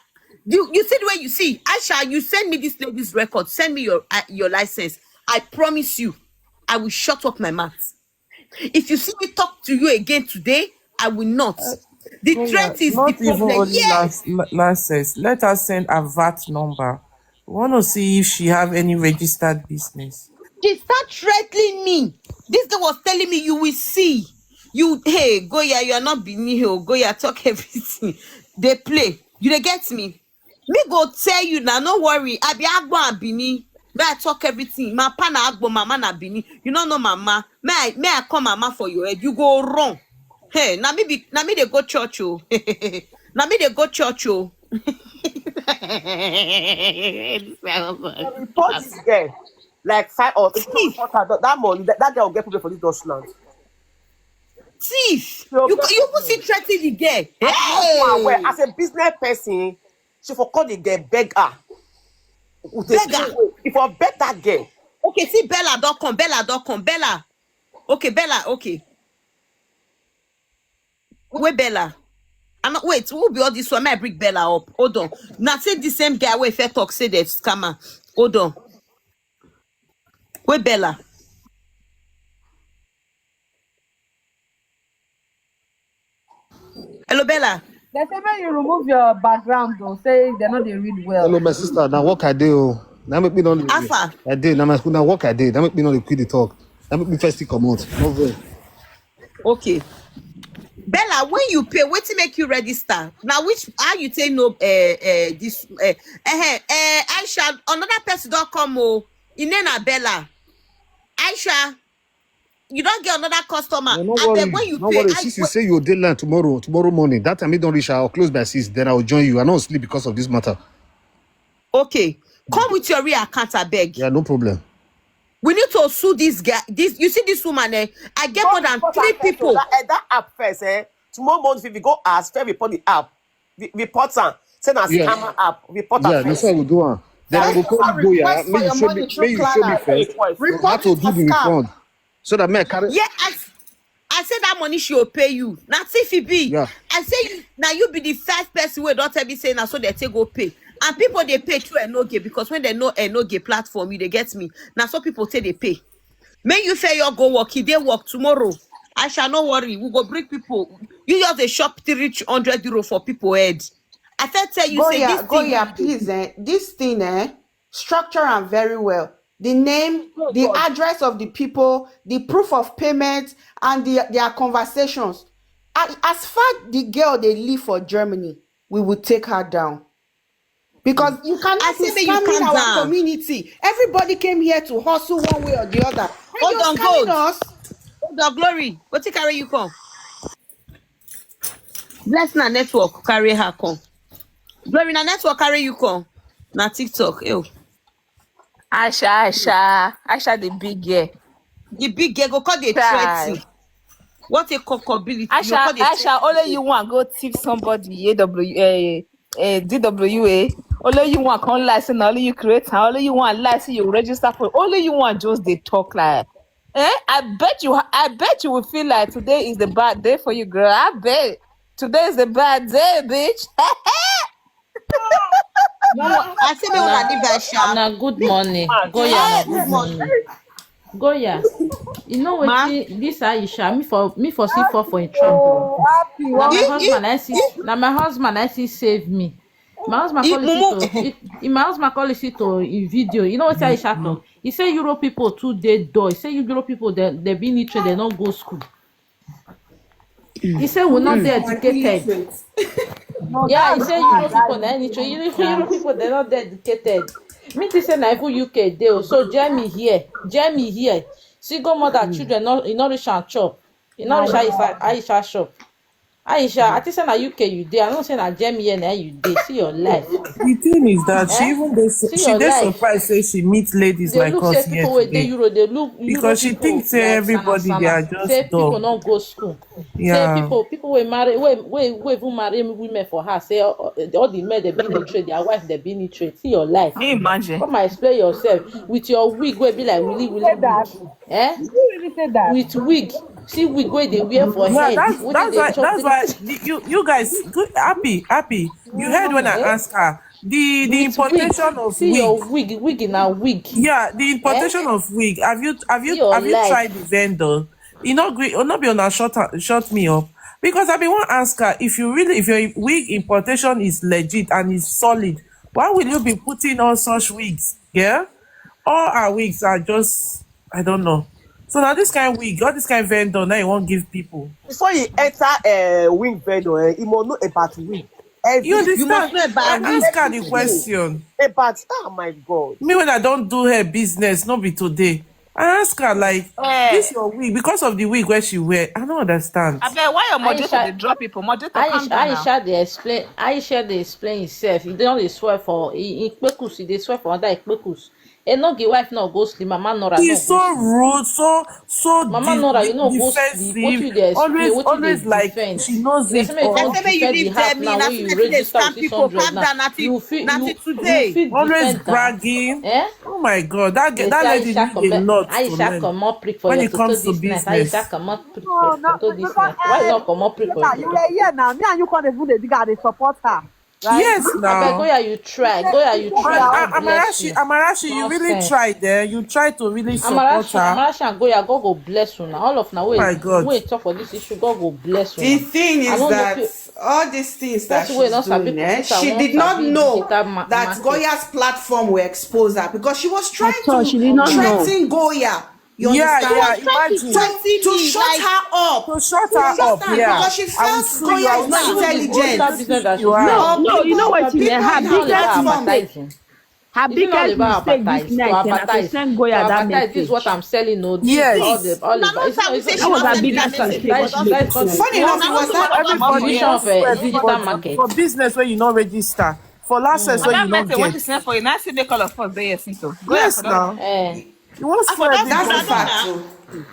You you see the way you see Aisha. You send me this lady's record. Send me your uh, your license. I promise you, I will shut up my mouth. If you see me talk to you again today, I will not. The threat is the problem. Yes. Nonsense. Let her send her vat number. We want to see if she have any registered business. She start threatening me. This girl was telling me, "You will see. You, hey, Goya, you are not Benin, oh, Goya, talk everything." They play. You dey get me? Me go tell you now, no worry. I be Agbo and Benin. May I talk everything. My pa na Agbo, mama na Benin. You no know mama. May I, may I call mama for your head? You go wrong. Hey, na me be, na me dey go church, oh. Na me dey go church, oh. Report this girl. Like five or six, that money, that, that girl will get problem for this Dutchland. Thief. You, you even see threaten the girl. Hey. As a business person, she for call the girl, beg her. Beggar. If I beg that girl. Okay, see, Bella don come. Bella don come. Bella. Okay, Bella. Okay. Where Bella? I'm not, wait, who be all this one? May I bring Bella up? Hold on. Now say the same guy wey first talk say that scammer. Hold on. Where Bella? Hello, Bella. They say when you remove your background, though, say they no dey read well. Hello, my sister. Now work I dey o. Now make me no dey. Alpha. I dey. Now my school. Now work I dey. Now make me no dey quit the talk. Now make me first thing comot. No vex. Okay. Bella, when you pay, wetin make you register? Now which, how you take know, eh, eh, this, eh, eh, eh, eh, Aisha, another person don come o. Im name na Bella. Aisha, you don get another customer. No, no worry. Abeg, when you No pay, worry. I, Since you say you dey land tomorrow, tomorrow morning, that time e don reach, I will close by six. Then I will join you. I no sleep because of this matter. Okay. Come with your real account, abeg. Yeah, no problem. We need to sue this guy. This, you see this woman, eh? I get more than three people. That, eh, that app first, eh? Tomorrow morning, if you go ask, first report the app. Re- Report am. Say na Yeah. Scammer app. Report am Yeah, that's first. What we do. Am. Then I go call you, Goya. Make you show me, make you show me first how to do the refund, so that me I carry. Yeah, I, I say that money she will pay you. Na thief e be. Yeah. I say you, now you be the first person wey don tell me say na so they take go pay. And people dey pay through Enoge, because when they know Enoge platform, you dey get me. Na so people take dey pay. Make you fair your go work, e dey work tomorrow. I shall not worry. We go bring people. You just dey shop three hundred euro for people head. I fit tell you say Goya, this thing. Goya, please, eh, this thing, eh, structure am very well. The name, the address of the people, the proof of payment, and the, their conversations. As, as far the girl dey live for Germany, we will take her down. Because you cannot I be say make you scamming calm our down. Community. Everybody came here to hustle one way or the other. And Hold you're on, scamming gold. Us. Hold on, Glory. Wetin carry you come? Bless na network carry her come. Glory, na network carry you come. Na TikTok. Ew. Aisha, Aisha, Aisha, the big girl. The big girl go call the Try. Threaten. What a cockability. You Aisha, call the Aisha, only you want go tip somebody A W, eh, eh, D W A. Only you want come lie say na only you create and only you want lie say you register for. Only you want just dey talk like. Eh? I bet you, I bet you will feel like today is the bad day for you, girl. I bet today is the bad day, bitch. No, I say me una leave that sha. Na good morning. Goya, na good morning. Goya. You know wetin this Aisha, me for, me for see fall for a trap. Oh. Na my husband I see, na my husband I see save me. My husband call it to, he, he- my husband call it to a video. You know what Aisha talk? He say Euro people too dey dull. He say Euro people they, they be illiterate, they no go school. He say we not dey educated. Yeah, he say Euro people na illiterate. Euro, Euro people they not dey educated. Me think say na even U K dey o. So Jeremy here, Jeremy here. See go mother children, no, e no reach and chop. E no reach Aisha, Aisha shop. Aisha, I think say na U K you dey. I know say na Germany here na you dey. See your life. The thing is that she Eh? even dey, See she your dey life. Surprised say she meet ladies They like look us say here people wey dey today. Euro, they look Euro Because she people think say like everybody they are sama sama. Say just people dumb. No go school. Say Yeah. people, people wey marry, wey, wey, wey even marry women for her. Say all, all the men they be illiterate, their wife they be illiterate. See your life. Can you imagine? Come and explain yourself with your wig wey be like willy willy wig. Eh? You really say that? With wig. See wig wey they wear for Yeah, head. that's Wetin that's dey why chop that's the why the, you you guys good, happy happy. You heard when I Eh? Asked her the the With wig. importation of See wig. Your wig, wig na wig. Yeah, the Eh? importation of wig. Have you have See you your have you life. Tried the vendor? E no gree, no be una shut am, shut me up? Because I bin wan ask her, if you really, if your wig importation is legit and is solid, why will you be putting on such wigs, girl? All her wigs are just, I don't know. So now this kind wig, all this kind vendor, now you wan give people. Before he enter uh, wig vendor, eh, he must know about wig. Every, You understand? must know about I wig. Ask her the question. About, oh my God. Me, when I don't do her business, no be today. I ask her like, Eh. This your wig, because of the wig where she wear, I don't understand. Abeg, why your moderator Aisha- dey drop people? Moderator, calm Aisha, down now. Aisha dey explain. Aisha dey explain himself. He don dey swear for he, he kpekus. He dey swear for under kpekus. Enogi wife no go sleep. Mama Nora no She's go so sleep. rude, so so Mama de- Nora, you no go defensive, sleep. What you dey explain? always What you always dey like defend? She knows They it say make you all. come Say make you defend the leave house tell me. now Na when see you make you dey register scam with six people. hundred Calm now. Down. Na You see fit na you see you today. fit Always defend am. Bragging. Eh? Oh my God, that They that say lady Aisha need a comot lot to Aisha learn comot prick for when your it comes toto to this night. business. Aisha comot prick No, for no, toto this because night. Why you uh, not comot prick for Peter, you your were here now. Me and you can't even dey dig out, dey support her. Right? Yes, Abeg, now. Goya, you try. Goya, you try. A- God bless Amarashi, you. Amarashi, you really Nonsense. Tried there. You tried to really support Amarashi, her. Amarashi and Goya, God go bless you now. All of now, wait, My God. Wait, talk for this issue. God go bless you. The Now. thing I is don't know that pe- all these things that Person wey she's don sabi doing, eh, computer she wan did not sabi know digital ma- that market. Goya's platform will expose her because she was trying At all, to she did not know. threaten Goya. You Yeah, understand? yeah, imagine. To, to shut her up. To shut her up, yeah. Because she I will felt sue you. Goya I is will not sue you. Intelligent. You No, are. No, you know what? People Her biggest platform. Mistake. Her It's not biggest about mistake advertising. This night, To and I advertise, send to Goya that advertise, this is message. Yes. is all the all Una about. no It's not, sabi it's say not she no about send that that message. message. That, Una that's no not sabi Funny enough, it was division that of uh, digital market. For business where you no register. For license where That you no message what get. Is send for you. Now see make all of us dey here since o. Yes, now. Eh, You want I spoil forgot the That's a that business. Fact Una too.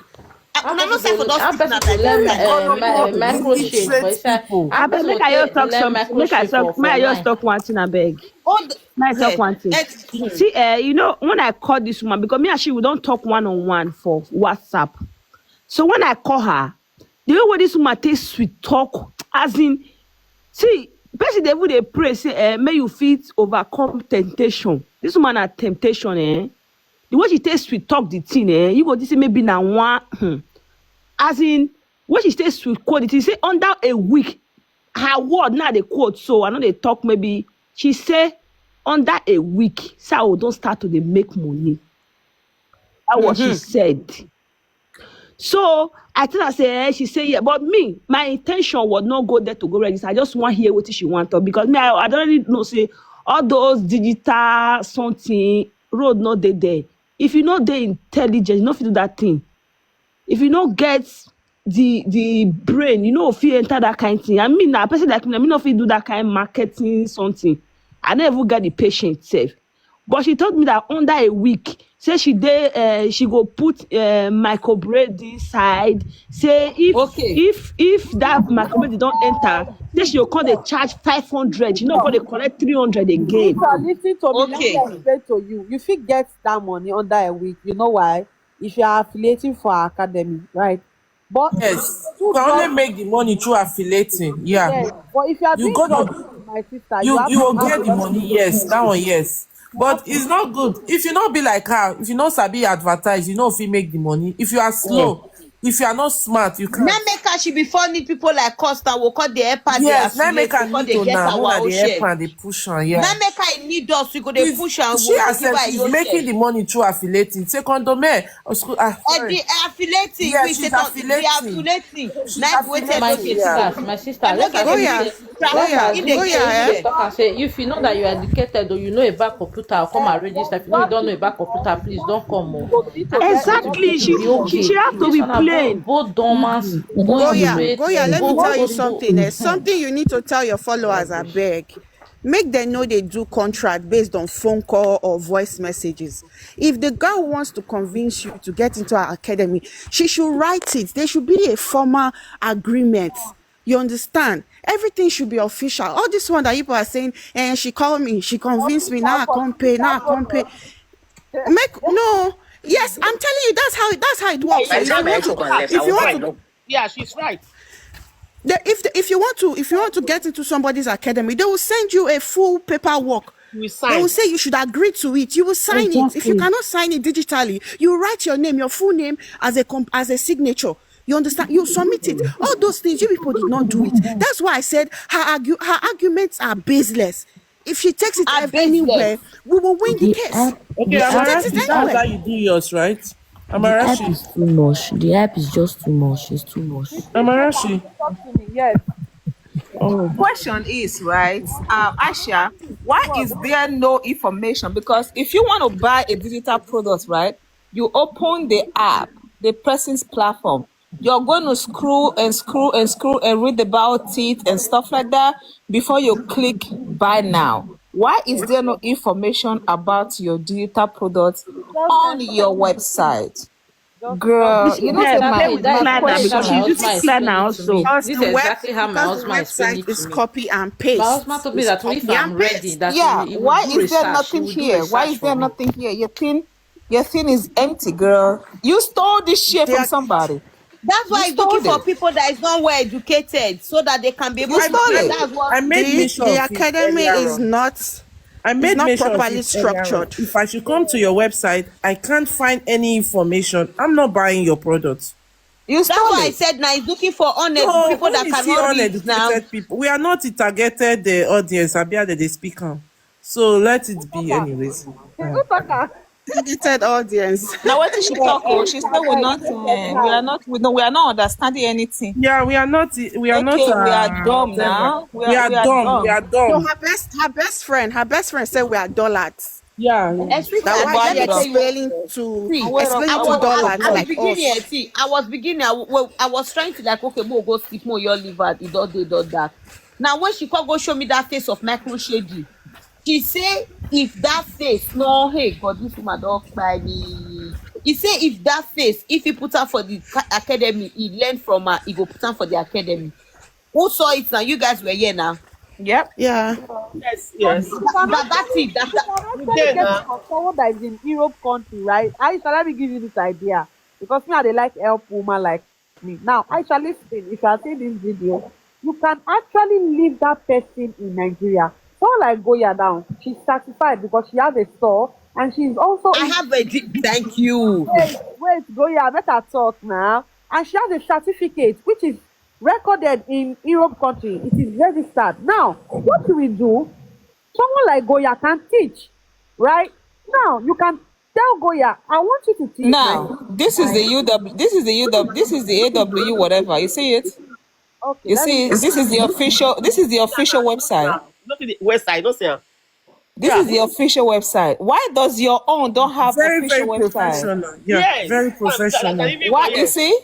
Ah, una no send for those how people person that to like learn that. uh, Economy mi- uh, of microchip illiterate for inside. People. How Abeg, person make go I just take talk learn something. Make I microchip talk. for Make I just online? talk one thing, abeg. Oh, the- Make I talk eh, one thing. eh, See, uh, you know, when I call this woman, because me and she, we don't talk one on one for WhatsApp. So when I call her, the way this woman takes sweet talk, as in, see, person dey even dey pray say, eh, may you fit overcome temptation. This woman na temptation, eh? The way she takes sweet talk the thing, eh? You go think say maybe na one, hmm. As in, when she takes sweet quote the thing, say under a week, her word now dey quote, so I no dey talk maybe. She say under a week, say I go don start to dey make money. That was she said. So I tell her say, eh, she say yeah, but me, my intention was not go there to go register. I just want hear what she want talk because me, I, I don't really know say all those digital something road no dey there. If you no dey intelligent, you no fit do that thing. If you no get the the brain, you no fit enter that kind thing. I mean, a person like me, I no fit do that kind marketing something. I never even get the patience sef. But she told me that under a week, say she dey, uh, she go put uh, microblading side. Say if Okay. if if that microblading don enter, say she go come dey charge five hundred. She no go dey collect three hundred again. Peter, listen to me. Okay. Let me explain to you. You fit get that money under a week. You know why? If you are affiliating for our academy, right? But Yes. two You can only jobs- make the money through affiliating. Yeah. Yes, but if you are You doing go job to- with my sister, You have you to will have get a the lot money, of yes, money. That one, yes. But it's not good. If you not be like her, if you not sabi advertise, you know if you make the money. If you are slow, if you are not smart, you can't. Now make her she before need people like us that will call the help her. Yes, They now make her before need they to get now. our Now own they help share. And they push her, yeah. Now make her in need us. We go dey She's- push her. She We go herself, give her she's your making share. The money through affiliating. Second, me, oh, school, ah, Eh, sorry. the affiliating. Yeah, We she's say talk, the affiliating. Affiliating. She's Now we take My okay. Sisters, my sister, I no let's get agree the say trust Goya, in the Goya, game. eh? Talk and say if you know that you are educated or you know about computer, come and register. If you know you don't know about computer, please don't come. Oh. Exactly. She, she, she have to be plain. Both dormants, Goya, Goya, let me tell you something. There's something you need to tell your followers, I beg. Make them know they do contract based on phone call or voice messages. If the girl wants to convince you to get into her academy, she should write it. There should be a formal agreement. You understand? Everything should be official. All this one that people are saying, and she called me, she convinced me, now I can't pay, now I can't pay. Make no. Yes, I'm telling you, that's how that's how it works. If you want to, if you want to, Yeah, she's right. the, if the, if you want to if you want to get into somebody's academy, they will send you a full paperwork. We They sign. Will say you should agree to it. You will sign it. If you cannot sign it digitally, you write your name, your full name as a comp- as a signature. You understand? You submit it. All those things, you people did not do it. That's why I said her argue her arguments are baseless. If she takes it Are ev- anywhere, baseless. We will win the The case. Okay, If she takes Amarachi, it that's how anywhere, you do yours, right? The hype Amarachi. is too much. The hype is just too much. It's too much. Amarachi. Talk to me, yes. Oh. Question is, right, uh, Aisha, why is there no information? Because if you want to buy a digital product, right, you open the app, the person's platform. You're going to scroll and scroll and scroll and read about it and stuff like that before you click buy now. Why is there no information about your digital products on your website? Girl, you know Yeah, say play my, with my Klarna, because question. She's using Klarna also. Because This the is web, exactly how my because the husband explained website it is to me. Copy and paste. My husband told me It's that if Copy and I'm ready, paste. that Yeah, he, he will why do is there research. He nothing will do here? Why research is there for me. Nothing here? Your thing, your thing is empty, girl. You stole this shit from There, somebody. That's why You he's looking stole for it. People that is not well educated so that they can be able You to stole pay. it. That's what I made the mention the of it academy earlier is on. Not I it's made not mention of properly it earlier on. Structured. If I should come to your website, I can't find any information. I'm not buying your products. You That's stole why I it. Said now he's looking for honest No, people who that is he cannot read now. Uneducated people? We are not the targeted uh, audience. Abia that they speak on. So let it be, anyways. Who talk am? Targeted audience. Now what did she talk? Oh, she said we're not. Uh, we are not. We, no, we are not understanding anything. Yeah, we are not. We are not. Okay, we are Uh, dumb whatever. Now. We We are. are We are dumb. We dumb. Are So dumb. her best her best friend, her best friend said we are dullard. Yeah. Especially That I why can't she tell you. Explaining to See, explain I to was, I, dullard I was like beginning. Us. Eh, see, I was beginning. I, well, I was trying to like, okay, more go sleep, more your liver, it don't do, don't that. Now when she come go show me that face of Michael Shady, she say if that face, no, hey God, this woman don't cry me. He say if that face, if he put her for the ca- academy, he learned from her, he go put her for the academy. Who saw it now? You guys were here now. Yep. Yeah. Yes. Yes. That, that, that's it. That's that. You did now. For someone that is in Europe country, right? Aisha, let me give you this idea. Because me, I dey like help woman like me. Now, Aisha, listen, if you are seeing this video, you can actually leave that person in Nigeria. Someone like Goya now, she's certified because she has a store and she's also I have a di- thank you. Wait, wait, Goya, better talk now. And she has a certificate which is recorded in Europe country. It is registered. Now, what you will do, someone like Goya can teach, right? Now, you can tell Goya, I want you to teach. Now, this is the U W. This is the U W. This is the A W. Whatever. You see it? Okay, You let see, me this is the official. This is the official website. Look at the website, don't say am. This is the official website. Why does your own don't have Very, official very website? Professional. Yeah. Yes. Very Come, I can professional. even Why go you here. See?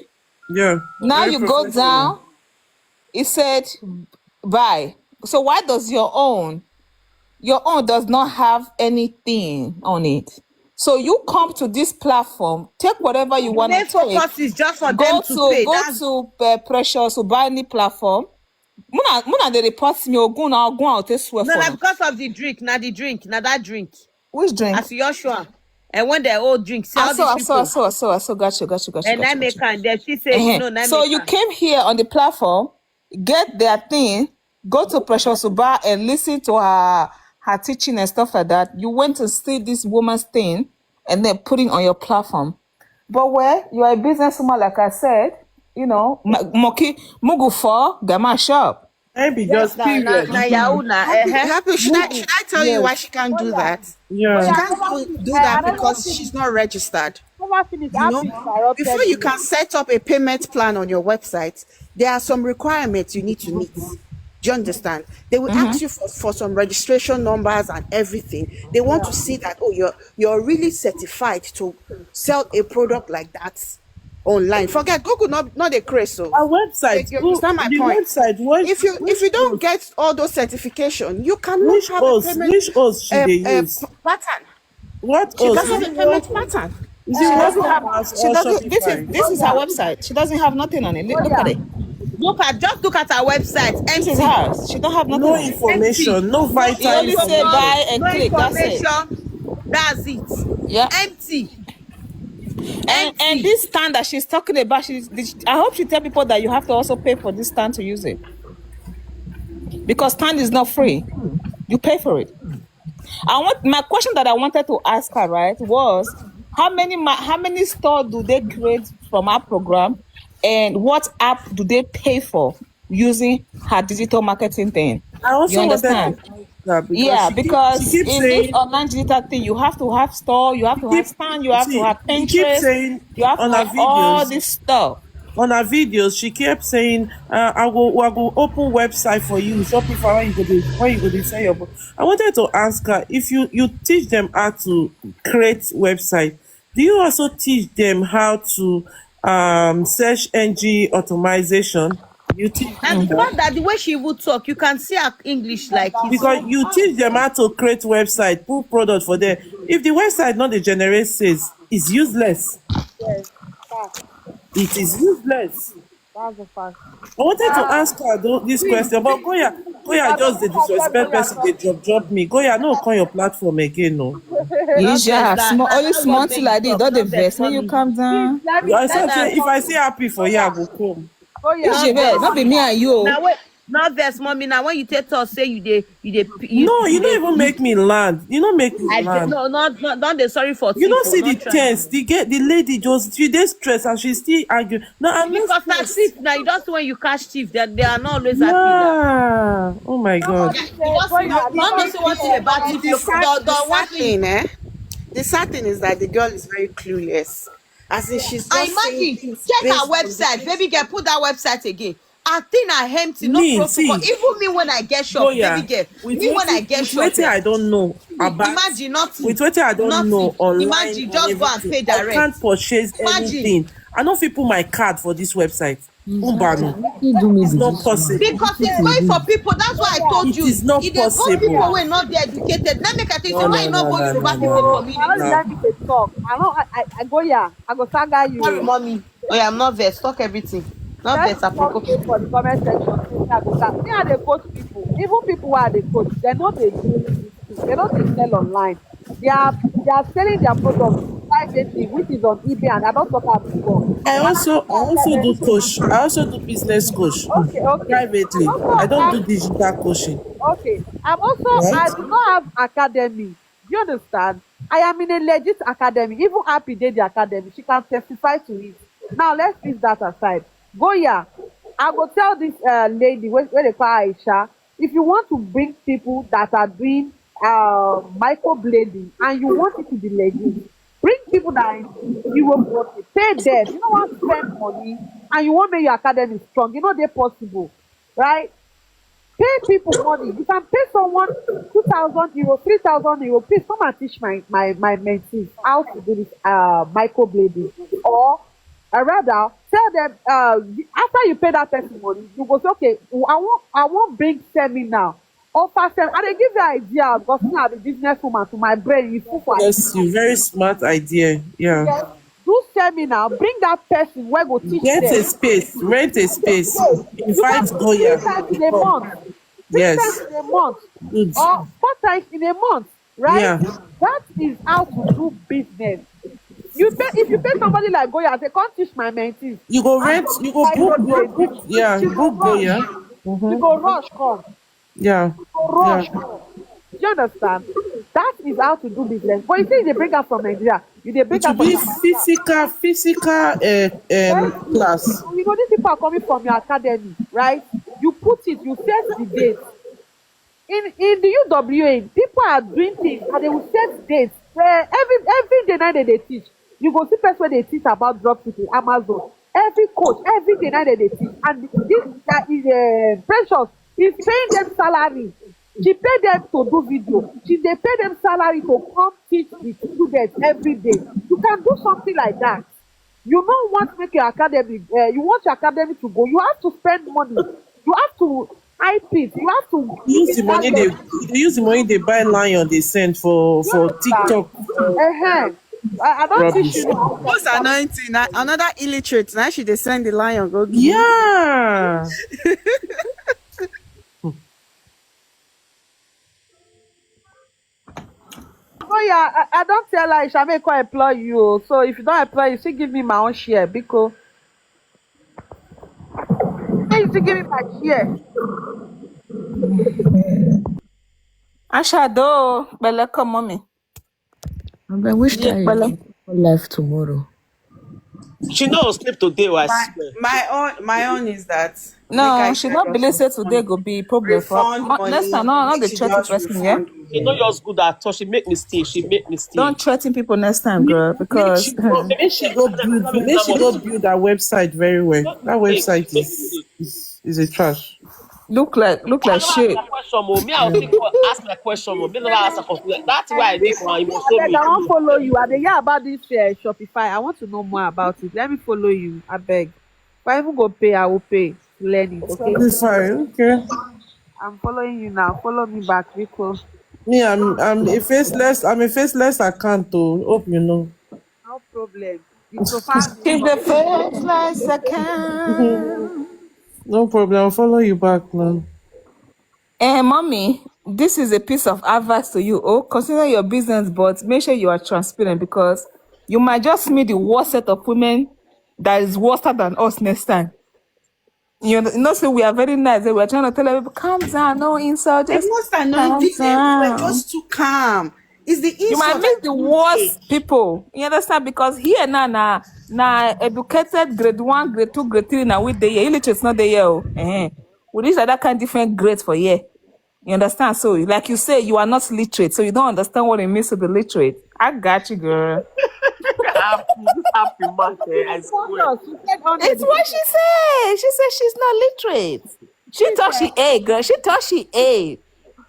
Yeah. Now Very you go professional. Down. It said buy. So why does your own? Your own does not have anything on it. So you come to this platform, take whatever you want to Main take. Focus is just for Go them to to pay. Go That's to uh, Precious to buy any platform. Muna Muna they report me ogun na ogun out swear No, for na now. Because of the drink, na the drink, na that drink. Which drink? As Joshua, and when they all drink, see I all saw, I these saw, I people, saw, I saw, I saw. Got you, got you, got you, and got I you, make got you. and then she say, Uh-huh. no, na So make you am. Came here on the platform, get their thing, go to Precious Uba and listen to her her teaching and stuff like that. You went to see this woman's thing and then put it on your platform. But where you are a businesswoman, like I said, you know, ma- monkey mugu for gama shop. Maybe just Na, na, period. na Yahoo na. Happy, Eh, eh. Happy, should I should I tell you why she can't do that? She Yeah. Can't do, do that because she's not registered. Never finish. You know, before you can set up a payment plan on your website, there are some requirements you need to meet. Do you understand? They will ask you for, for some registration numbers and everything. They want to see that, oh, you're you're really certified to sell a product like that online. Forget Google, not not a craze. So Our website. You understand my The point? Website. What, If you if you don't get all those certification, you cannot Which have host? A payment, Which host should a, they a use? Pattern. What She host? doesn't have a payment pattern. Is She it doesn't WhatsApp have. house She or doesn't. This is Shopify? This is her website. She doesn't have nothing on it. Look, look at it. Look at just look at her website. This is Empty. Hers. She don't have nothing No on it. Information. No He vital only say information. Buy and No click. That's it. Information. That's it. Yeah. Empty. And and this stand that she's talking about, she's. I hope she tell people that you have to also pay for this stand to use it, because stand is not free. You pay for it. I want my question that I wanted to ask her, right, was how many ma- how many store do they create from our program And what app do they pay for using her digital marketing thing? I also You wanted to understand? ask her because Yeah, she keep, because she keep in this saying online digital thing, you have to have store, you have to have keep stand, you have to see, have she keep Pinterest, saying you have to on her have all videos, this stuff. on her videos, she kept saying, uh, "I will, I will open website for you, Shopify, when you go to, when you go to sell your book." I wanted to ask her if you you teach them how to create website. Do you also teach them how to um search engine automation? You teach And the fact that the way she would talk, you can see her English like it's because you teach them how to create website, put product for them. If the website not the generate sales, it's useless. Yes, fact. It is useless. That's a fact. I wanted to ask her though, this question, but Goya, Goya just the disrespect person they drop drop me. Goya, no, come your platform again, no. Yes, vex, small, na- only na small what thing make like this. you Don't talk, they no vex, vex. Make you mommy. Calm down. Let me I let said, me say, if I see happy for you, I go come. go If she here. vex, not be me and you. Now wait, no vex, mommy. Now when you take us, say you dey, you dey, you, No, you don't even make me land. You don't make me I land. No, no, no, don't they sorry for You don't people, see not the trying. Tense. The get the lady just she dey stress and she still argue. No, I'm not Because na stressed. thief now, you don't see when you catch thief, they, they are not always happy. Now. Yeah. Oh my God. You don't see what, you don't know see what is about thief. You don't, don't want Thing, eh? The sad thing is that the girl is very clueless. As in, she's I just saying imagine, things check based her on the website, baby girl. Put that website again. I think I empty, no Me, protocol. see, Even me when I get shop, Goya, baby girl. with Me when I what get with shop, what eh, I don't know about imagine nothing. with what I don't Nothing. know online Imagine, and just go and everything. Pay I direct. Can't purchase Imagine. Anything. I don't fit put my card for this website. Umbanu. You do me It's the not juice, possible. man. Because it's going for people. That's why I told It you. Is not It dey go possible. People wey not there educated. Let me tell you, No, why no, you not no, go no, Yoruba no, people no. community. How did I need to talk? I don't. I, I, I go here. I go saga you. Sorry, mommy. Oh yeah, I'm not vex. Talk everything. Not Let's vex, I talk provoke. People for the comment section. Say me I go saga. Me I dey coach people. Even people who are dey coach, they know they do this thing. They know they sell online. They are they are selling their products privately, which is on eBay, and I don't talk about before. I also I also do coach. I also do business coach Okay, okay. Privately. I don't do digital coaching. Okay. I'm also I Right? Do not have academy. Do you understand? I am in a legit academy. Even Happy Day the Academy, she can testify to it. Now let's leave that aside. Goya, I go tell this uh, lady where, where they call Aisha. If you want to bring people that are doing uh, microblading and you want it to be legit, bring people that are in Europe working, pay them. You don't want to spend money and you want make your academy strong. You know they possible, right? Pay people money. You can pay someone two thousand euro, three thousand euro. Please come and teach my my my mentees how to do this uh microblading, or uh, rather tell them uh after you pay that person money, you go say, "Okay, I want I want bring seminar, offer seminar." I dey give you idea because me I be business woman to my brain. You full for Yes, you very smart idea. Yeah. Yes. Do seminar, bring that person where go teach Get them. A space, rent a space, invite Three Goya. times in a month. Three Yes. Times in a month. Good. Or four times in a month, right? Yeah. That is how to do business. You pay if you pay somebody like Goya, say, "Come teach my mentees." You go rent, you go book, book, book, yeah, book Goya. You go rush come. Yeah. You go rush come. Do you understand? That is how to do business. But you see, they bring up from Nigeria. You they bring It will up from be Nigeria. Physical, physical uh, um, class. You know, these people are coming from your academy, right? You put it, you set the date. In in the U W A, people are doing things and they will set dates. Eh, every every day night they, they teach. You go see person wey dey teach about drop shipping, Amazon. Every coach, every day night they, they teach. And this that is uh, Precious is paying them salary. She pay them to do video. She they pay them salary to come teach the students every day. You can do something like that. You don't want to make your academy. Uh, you want your academy to go. You have to spend money. You have to hype it. You have to Use the money they, they use the money they buy lion they send for for TikTok. Uh-huh. I, I don't teach you. Most anointing, na- another illiterate. Now she dey send the lion go give. Yeah. Oh yeah, I, I don't tell her Isha make I employ you. Oh. So if you don't employ you, she give me my own share, because she give me my share. Ashado, belle come, mommy. I wish that Belle. You go live tomorrow. She no sleep today, I swear. My own, my own is that No, she not believe say today go be problem for next time. No, not the threatening person, yeah. She no just good at all. She make mistake. She make mistake. Don't threaten people next time, girl, because Make she go build. Make she go build that website very well. That website is is, is a trash. Look like look like shit. Question, oh. Me, I'll think, ask my question, oh. Me never ask a question. That's why I need one. You must show Abeg, me. I wan follow you. I dey hear about this uh, Shopify. I want to know more about it. Let me follow you. Abeg. If I even go pay, I will pay to learn it. Okay. It's fine. Okay. I'm following you now. Follow me back, Rico. Me, I'm I'm a faceless I'm a faceless account though. Hope you know. No problem. It's so far. She's the first last account. No problem. I'll follow you back, man. Eh, mommy, this is a piece of advice to you. Oh, consider your business, but make sure you are transparent because you might just meet the worst set of women that is worse than us next time. You know, you know, so we are very nice. We are trying to tell people, calm down, no insult. It Just was annoying. calm These people were down. just too calm. It's the You might insult. meet the worst people. You understand? Because here now, now, now educated grade one, grade two, grade three, now with the year, illiterates not the year. Oh. Eh. We reach that kind of different grades for year. You understand? So, like you say, you are not literate, so you don't understand what it means to be literate. I got you, girl. Happy, this happy man, eh, I swear. She said on It's what she said. She said she's not literate. She thought she ate, girl. She thought she ate.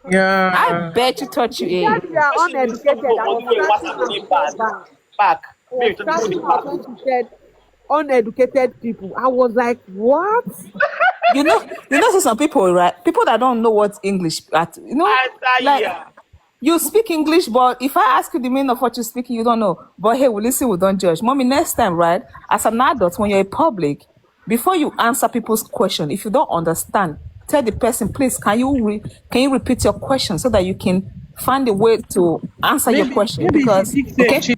Yeah. I bet you thought you ate. You are uneducated. I was cracking my Back. I was cracking up when she said uneducated people. I was like, what? You know, you know, so some people, right? People that don't know what English, at you know, I, I, like yeah. you speak English, but if I ask you the meaning of what you speak, you don't know. But hey, we listen, we don't judge. Mommy, next time, right? As an adult, when you're in public, before you answer people's question, if you don't understand, tell the person, please, can you re- can you repeat your question so that you can find a way to answer your Maybe- question? maybe Because she think say okay, she-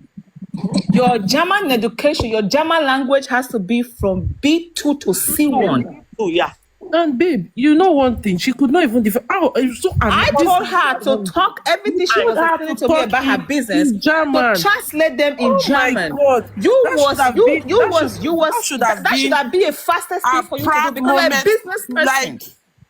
your German education, your German language has to be from B two to C one. So yeah. And babe, you know one thing. She could not even defend. Oh, it's so I annoying. Told her to talk everything she She was had explaining to to me talk about her in- business in German. To translate them in Oh my German. God. You That should was have you been- you that was should- you was that should have that should been have been a fastest thing a for you to do proud because you're a moment, business person. like,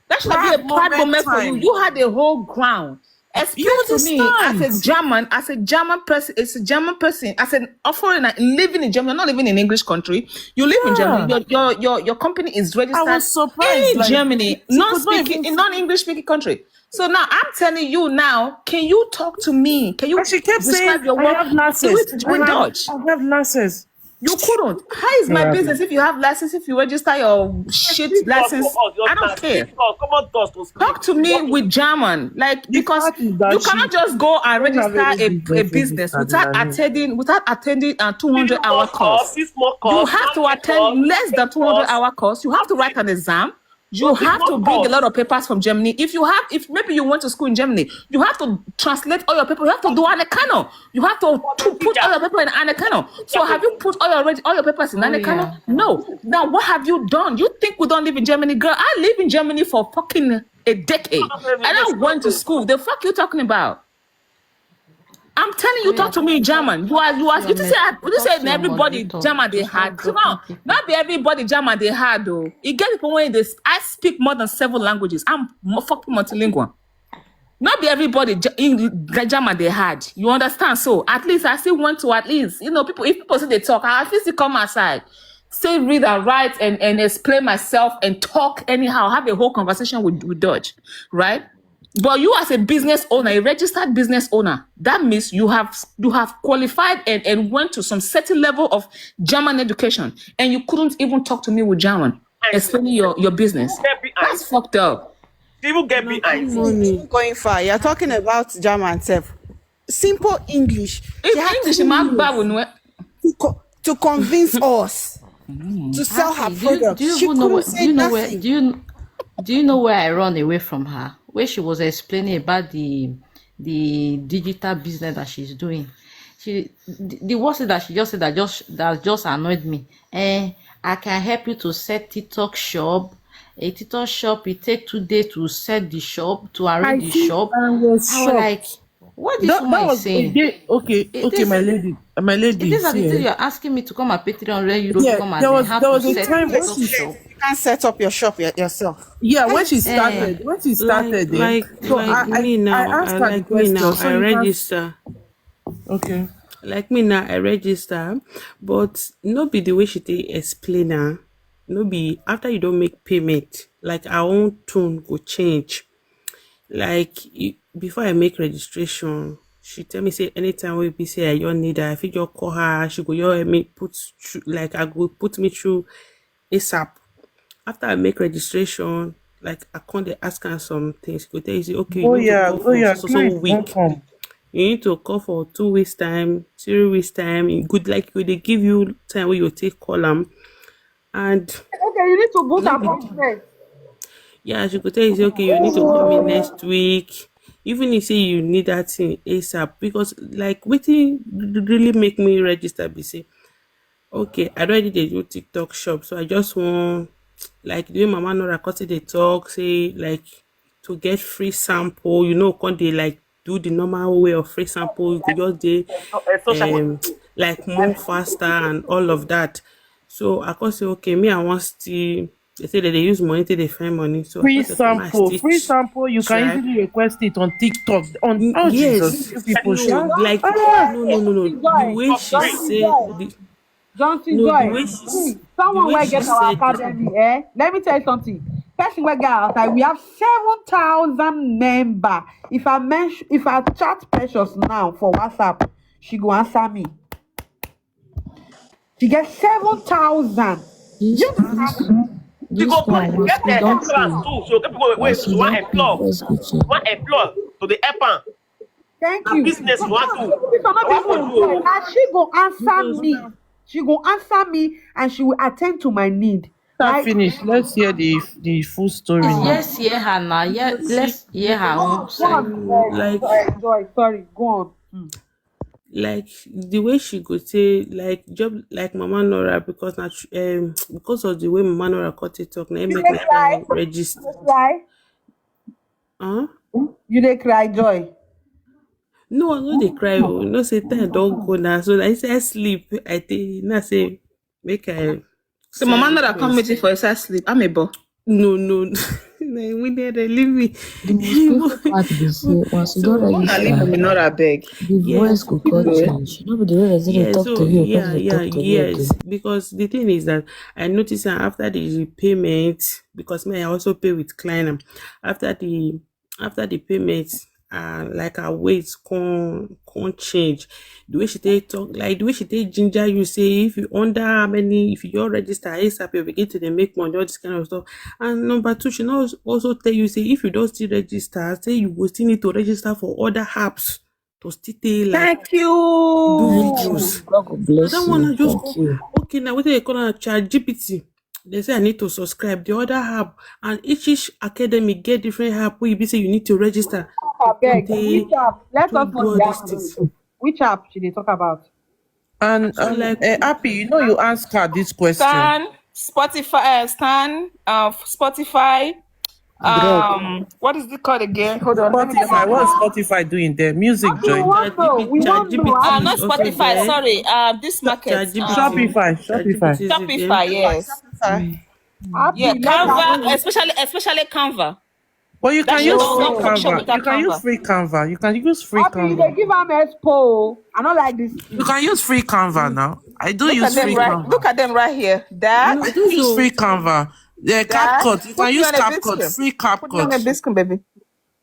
That should have been a proud proud moment moment for you. Time. You had a whole ground. Explain You to me as understand? a German, as a German person, as a German person, as an a foreigner living in Germany, not living in English country. You live in Yeah. Germany. Your your your, your company is I registered was surprised. in Like, Germany, she non could not speaking even in non English speaking country. So now I'm telling you now, can you talk to me? Can you And she kept describe saying, your "I work? Have lasses. With, with I have, Dutch. I have lasses." You couldn't. How is my Yeah. Business if you have license, if you register your shit license? I don't care. Come on, dust. Talk to me with German, like because fact is that you she cannot just go and don't have register any a, a business business registered without in her name. Attending without attending a two hundred hour course. This more You course. Have to attend less than two hundred hour course. You have to write an exam. You have to bring a lot of papers from Germany. If you have, if maybe you went to school in Germany, you have to translate all your papers. You have to do an account. You have to, to put all your papers in an account. So have you put all your reg- all your papers in an Oh, account? Yeah. No. Now what have you done? You think we don't live in Germany, girl? I live in Germany for fucking a decade, and I went to school. The fuck you talking about? I'm telling you, talk to me in German. You are, you are, you say, you say everybody German they hard. Come on, not be everybody German they hard though. You get people when they, I speak more than seven languages. I'm mo- fucking multilingual. Not be everybody Ge- in the German they hard. You understand? So at least I still want to at least, you know, people, if people say they talk, I at least come outside, say read and write and, and explain myself and talk anyhow, have a whole conversation with, with Dutch, right? But you as a business owner, a registered business owner, that means you have you have qualified and, and went to some certain level of German education, and you couldn't even talk to me with German, explaining your, your business. That's fucked up. She even get behind. Going far. You're talking about German self. Simple English. She had English two ma years gba wo nu e. to, co- to convince us to sell her Happy, do you, product. Do you She even know couldn't where? say Do you know where? Nothing. Do you do you know where I run away from her? Where she was explaining about the the digital business that she's doing. She the, the worst thing that she just said that just that just annoyed me. Eh, I can help you to set TikTok shop. A TikTok shop, it take two days to set the shop, to arrange the shop. I was like, What this That, woman that is was a saying? day. Okay, It okay, is my lady, my lady. These are the See, things eh, you're asking me to come and pay three hundred euro to yeah, come and there learn was how there to was a set time when up she shop. You can't set up your shop y- yourself. Yeah, when she Eh, started, when she Like started, eh, like so I like me I I now, asked I her the like me now, question. So I you can register. Okay. Like me now, I register, but no be the way she take explain am. No be after you don make payment, like her own tone go change. Like you, before I make registration, she tell me say anytime wey be say I just need her, I fit just call her. She go just help me put through, like I go put me through ASAP. After I make registration, like I come dey ask her some things. She go tell you say, okay, you Oh need to yeah, call oh for yeah, so so so client won't week. come. You need to call for two weeks time, three weeks time. E good, like you, they give you time where you take call them, and Okay, you need to book no be appointment. Yeah, she go tell you say, okay, you need to call me next week. Even if say you need that thing ASAP, because like wetin really make me register be say, okay, I already dey do TikTok shop, so I just want, like, the way Mama Nora cut it dey talk, say like to get free sample, you know, come dey like do the normal way of free sample, you go just dey So, uh, social work. um like more faster and all of that. So I come say, okay, me I want still. They say that they use money till they find money. So I Free come say, okay, ma, I sample, still free ch- sample. You can try. Easily request it on TikTok. On N- Oh Jesus, Yes, you people no, should. Like, Ah, no, no, no, no. The Joy, way she Johnson said, Joy, the, Johnson no, the Joy. way she, See, the someone way wey she get our said it, academy, eh? Let me tell you something. Person wey get our academy, we have seven thousand member. If I mention, if I chat Precious now for WhatsApp, she go answer me. She get seven thousand. This You this She this go put one, once get we a don class pay, too. So get people wey once we want don pay, employ, voice go change. Want employ to the help am. Thank Na you. Business you want do. This one Na not what be for me you. Employ. Now she go answer because me. She go answer me and she will attend to my need. Start Right? Finish. Let's hear the the full story now. Yes, hear her now. Yeah, But see, let's hear her own Go on, side. uh, like, uh, Joy. Sorry, go on. Mm. Like the way she go say, like, job, like Mama Nora, because na tr- um because of the way Mama Nora cut it talk, na it You make dey me cry? come register. You dey cry? Huh? You dey cry, Joy? No, I no dey cry. Oh, no say time don go now. So I say I sleep. I think I say make I So Mama silent Nora come meet you myself. For inside sleep. I'm a bo. No, no, no. We need to leave me. The most painful part be say once you So don Una leave register, me, Nora beg. The voice yes, go come because change. No be the way they say they yeah, talk to so you, yeah, person dey yeah, talk to you again. Yes, because the thing is that I noticed that after the payment, because me I also pay with Klarna, after the after the payment, uh, like her ways can can change. The way she take talk, like the way she take ginger you say if you under how many, if you just register ASAP, you begin to dey make money, all this kind of stuff. And number two, she now also tell you say if you don't still register, say you will still need to register for other apps to still take like Thank do you. videos. God go So bless that one I you. just Thank go, you. Okay, now what they call it, ChatGPT. They say I need to subscribe. The other app and each each academy get different app where you be say you need to register to Abeg, take which app? Let to us do not all be these things. Which app she dey talk about? And So um, like uh, Happy, you know, you ask her this question. Stan, Spotify, uh, Stan, uh, Spotify. Drug. Um, what is it called again? Hold on, let me get Spotify. my What's Spotify doing there? Music, We Joy. want to know. We want to know. Uh, ChatGPT not is also Spotify. There. Sorry. Uh, this market. Um, Shopify. Shopify. ChatGPty is there. Shopify. Yes. Happy, Yeah, let us Canva, know. Especially, especially Canva. But you That can she use don't free come for shop Canva. without You can use Canva. Free Canva. You can use free Happy, you Canva. Dey give am expo. I don't like this. You can use free Canva now. I do Look use at them Free right. Canva. Look at them right here. That I do use Free Canva. Yeah, that CapCut. You put can me use on a CapCut. biscuit. Free Put me on a CapCut. Biscuit, baby.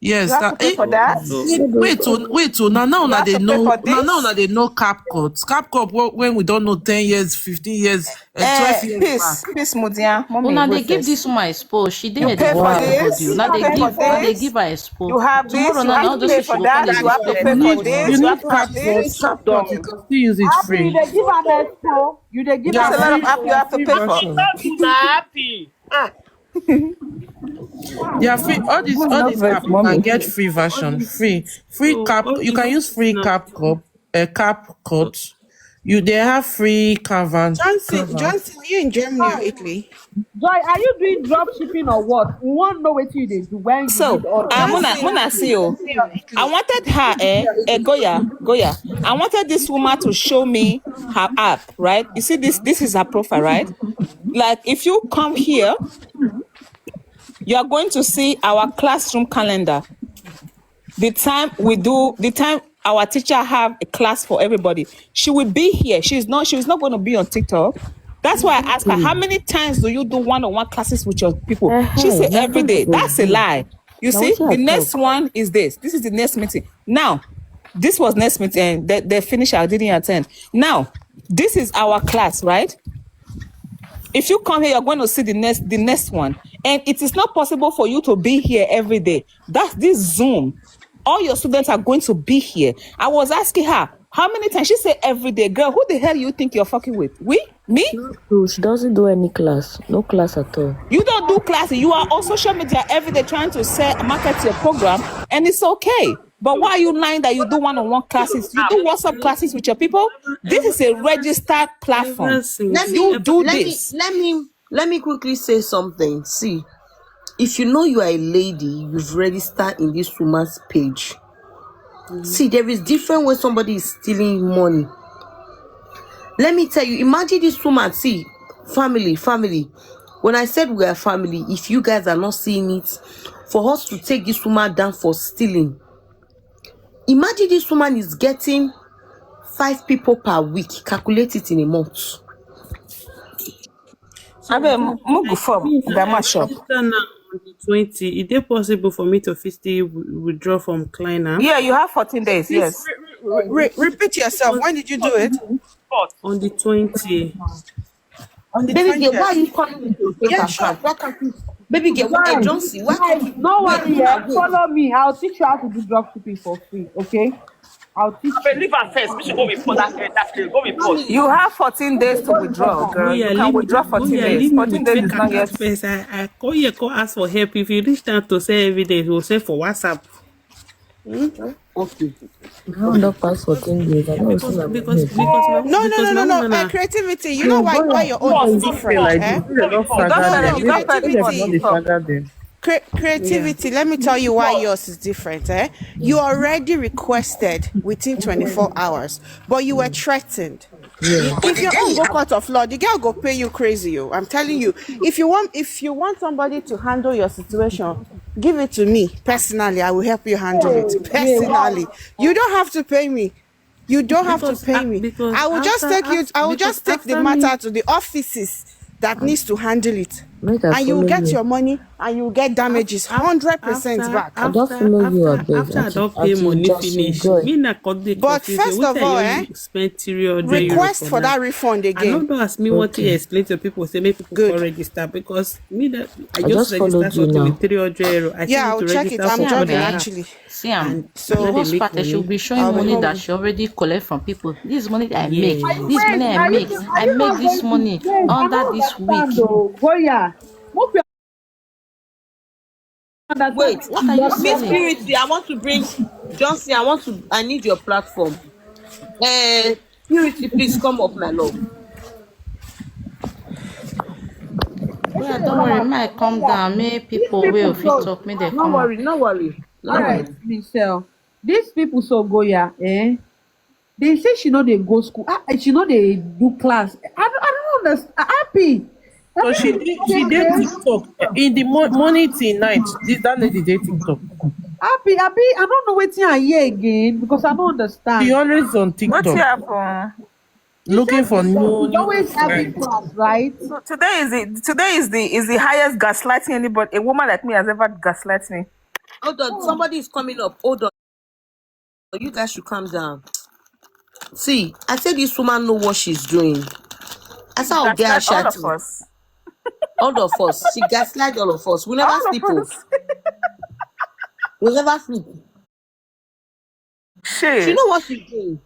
Yes, You have that to pay eh, for that. So eh, wait, oh, wait, oh, now, now, You now have they to pay know, for now, now, this. They know CapCut. CapCut, what, when we don't know ten years, fifteen years, uh, twelve Eh, years peace, back. peace, Mudia. Mommy, Una dey wait give first. This woman expo. She dey You here dey pay for find this. body. Una You dey pay give, for una dey this. Give her expo. You have this. Tomorrow You now, have all to those pay things she for go that. come dey You have to explain. pay You for need, this. you You need have to have CapCut. this. CapCut, you can still use it Happy, you free. dey give am expo. You dey give There's am a lot of expo. app you have to Free pay for. version. Not too na happy. Ah, They are free. All these, Mommy, all not these vex, app, you can mommy. Get free All version, these free, free so cap. all You can these use free now. CapCut, uh, CapCut. You they have free caravan. Johnson, caravan. Johnson, are you in Germany or Italy? Joy, are you doing drop shipping or what? We want to know what you dey do when you So, did all uh, that. Mona, Mona, see you. I wanted her, eh, eh, Goya, Goya. I wanted this woman to show me her app, right? You see this, this is her profile, right? Like if you come here, you are going to see our classroom calendar. The time we do, the time our teacher have a class for everybody. She will be here. She's not, she's not going to be on TikTok. That's why I asked her, how many times do you do one-on-one classes with your people? She said every day. That's a lie. You see, the next one is this. This is the next meeting. Now, this was next meeting. They, they finished. I didn't attend. Now, this is our class, right? If you come here, you're going to see the next, the next one. And it is not possible for you to be here every day. That's this Zoom. All your students are going to be here. I was asking her how many times. She said every day. Girl, who the hell you think you're fucking with? We? Me? So she doesn't do any class, no class at all. You don't do classes. You are on social media every day trying to sell, market your program, and it's okay. But why are you lying that you do one-on-one classes? You do WhatsApp classes with your people. This is a registered platform. Everything. Let me You do let this. me let me let me quickly say something. See, if you know you are a lady, you've registered in this woman's page. See, there is different way somebody is stealing money. Let me tell you, imagine this woman. See, family, family. When I said we are family, if you guys are not seeing it, for us to take this woman down for stealing, imagine this woman is getting five people per week. Calculate it in a month. I mean, Mugu for Gama shop. Register now on the twenty. Is it possible for me to fit still wi- withdraw from Klarna? Yeah, you have fourteen days. Yes. Re- repeat yourself. When did you do it? On the twenty. On the Baby girl, why are twentieth. You calling me to take Yeah, a sure. Card? Why can't you? Baby girl, what a Johnson. Why can't you? No worry, Wait, eh? wait. Follow me. I'll teach you how to do drop shipping for free, okay? I'll teach Abeg, leave am first. Make she go report that, eh, that place. Go report. You have fourteen days to withdraw, girl. You can withdraw fourteen days. Fourteen days is not yet. First, I, I call you, call ask for help. If you reach out to say every day, he will say for WhatsApp. Okay. I don't pass fourteen days. I don't see Because my because money. Because my, No, no, because no, no, my no. own Uh, na- creativity. You know why why your own is different, eh? You don't No, send no, it. You don't send it. creativity. What you talk. Cre- creativity. Let me tell you why yours is different, eh? You already requested within twenty-four hours, but you were threatened. If your own go court of law, the girl go pay you crazy. Oh, I'm telling you. If you want, if you want somebody to handle your situation, give it to me personally. I will help you handle it personally. You don't have to pay me. You don't have to Because, pay uh, me. because I will just after- take you. I will because just take the after matter me- to the offices that needs to handle it, Make I and you will follow get you. Your money, and you will get damages hundred percent After- back. I just after- follow you, after- abeg. After I Auntie, don't pay Auntie money Johnson, finish, Joy. me na come dey But confuse first you. of Wetin all, I eh, use spend three hundred euro Request for now? that refund I again. no know as me want to Okay. Explain to people say make people Good. come register because me that I I just just followed register you something now. with three hundred euro. I Yeah, still I'll need to check register it. I'm for checking other. Actually. See am. And So- no The dey worst make part is she'll money. be showing I'll be money home. That she already collect from people. This money that I make, this money I make, I make this money under this week. Oh, Goya. Move your Wait, What are you Miss selling? Purity, I want to bring Johnson. I want to. I need your platform. Uh, Purity, please come up, my love. Yeah, don't worry, make I come down. Make people will fit talk. Make they No come. Worry, no worry, no All worry. Right, Michelle. These people so Goya, eh? They say she no dey go school. Ah, she no dey do class. I don't, I don't understand. Happy. So she did, she did TikTok in the mo- morning till night. This that lady did TikTok. Happy, Happy. I don't know wetin I hear again because I don't understand. She always on TikTok. What happened? Looking for new. You always having class, right? So today is the today is the is the highest gaslighting anybody, a woman like me has ever gaslighted me. Hold on, somebody is coming up. Hold on. You guys should calm down. See, I said this woman know what she's doing. I saw That's, get that's all of shouting. Us. All of us. She gaslight all of us. We never All of sleep. Oh. Us. We never sleep. She Shit. Know what she's doing.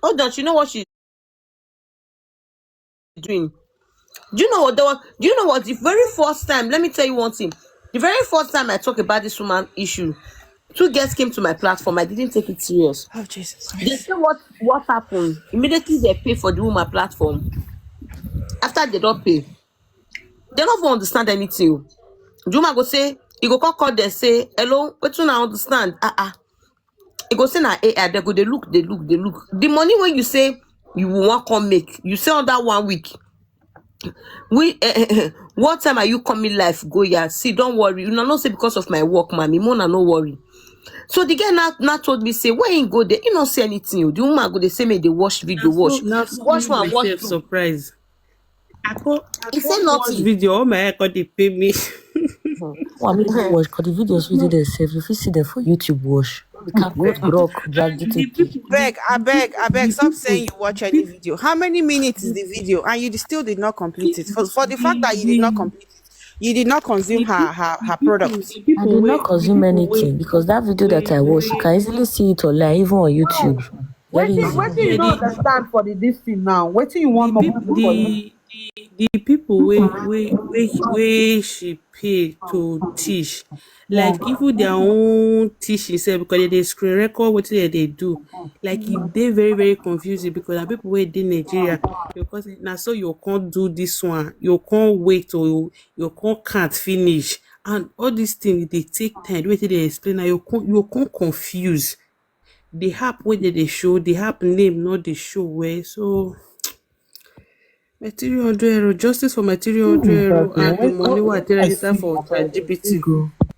Hold on, she know what she's doing. Do you know what? There was, do you know what? The very first time, let me tell you one thing. The very first time I talk about this woman issue, two girls came to my platform. I didn't take it serious. Oh, Jesus. They say what what happened. Immediately they pay for the woman platform. After they don't pay, they don't even understand anything. The woman go say, he go call, call them, say, "Hello, what you now understand?" Ah, ah. He go say na A I, they go, they look, they look, they look. The money when you say you want come make, you say under one week. We, eh, eh, eh, what time are you coming live? Go, yeah. See, don't worry. You know, not say because of my work, mommy. Mona, no worry. So the girl now, now told me, say, when he go there, he not say anything. Oh. The woman go, they say, me, they watch video, watch. Watch one, watch two. Surprise. I go, I He go said watch nothing. Video. Oh my God, they pay me. Well, I mean, watch because the videos we did themselves. If you see them for YouTube, watch. We can't go grok, drag The it. people, Beg, I beg, I beg. Stop saying you watch any video. How many minutes is the video, and you still did not complete it? For, for the fact that you did not complete it, you did not consume her her, her product. The people I did wey- not consume the people wey- anything because that video that I watched, you can easily see it online, even on YouTube. Very Wetin easy. wetin you no understand for the this thing now? Wetin you wan the make people, we do for you? the, the, the people wey wey wey wey she pay to teach, like, even their own teaching sef, because they dey screen record wetin they dey do. Like, e dey very very confusing because na people wey dey Nigeria, because na so you can't do this one, you can't wait or you, you can't can't finish, and all these things dey take time. Wetin they explain now, you can't you can't confuse. The app wey they dey show, the app name not the show well. So my three hundred euro, justice for my three hundred euro, and the money wey I take register for ChatGPT.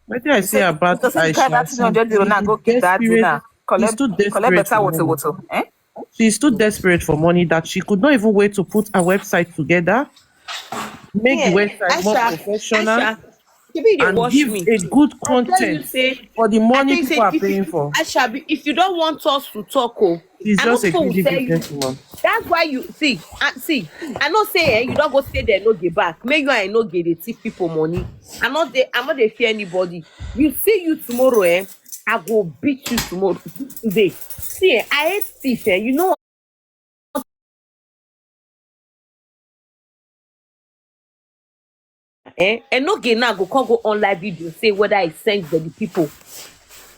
Wetin I say about Because if you carry that Aisha? three hundred euro now, go keep that Desperate. dinner. Collect, She's too collect desperate better for water, money. Water. Eh? She's too desperate for money that she could not even wait to put a website together, make the Yeah, website more Aisha, professional, Aisha, maybe they and watch give me. a good I tell you, content say, for the I money think people are say if, paying if, for. Aisha, be- if you don't want us to talk, oh, She's I know just a people will greedy tell you. businesswoman. That's why you see, uh, see, I know say eh, you don't go stay there, no get back. May you and no get the thief people money. I'm not there, I'm not there fear anybody. You see you tomorrow, eh? I go beat you tomorrow. Today. See, eh, I hate thief, eh? You know eh? And no gay now go come go on live video say whether I send to the people.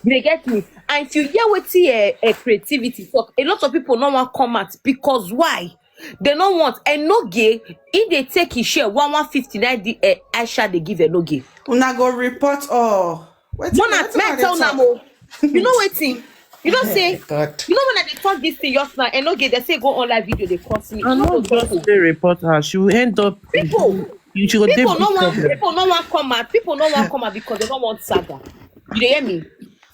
You dey get me? And if you hear what uh, uh, creativity talk, a lot of people no want come out because why? They no want and no gay if they take his share one one fifty nine the uh, Aisha they give a no gay. Una go report all. Wetin Mona, wetin may I I dey tell talk? Namo, you know wetin? You know say, God. You know when I dey talk this thing just now, and no gay they say go on live video they cross me. And No not go just talk. They report her. She will end up. People, You she go dey people no big want problem. People no want come out. People no want come out because they don't want saga. You dey hear me?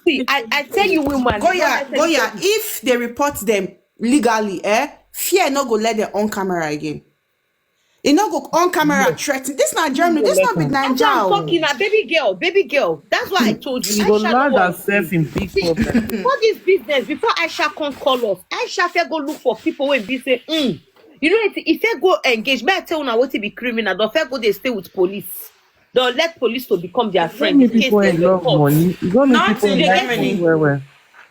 See, I, I tell you, woman. Goya, Goya, if they report them legally, eh, fear no go let them on camera again. E no go on camera threaten. This na Germany. This not be That's why I'm Nigeria. talking now, baby girl, baby girl. That's why I told you. She go Aisha no land want herself in big problem. Before this business, before Aisha can't call us, Aisha fair go look for people when be say, mm. You know, if, if they go engage, may I tell you now what to be criminal, don't fair go they stay with police. Don't let police to become their Don't friend. make In case people they in love report. Money. You don't make Not people in like Germany. Money well well.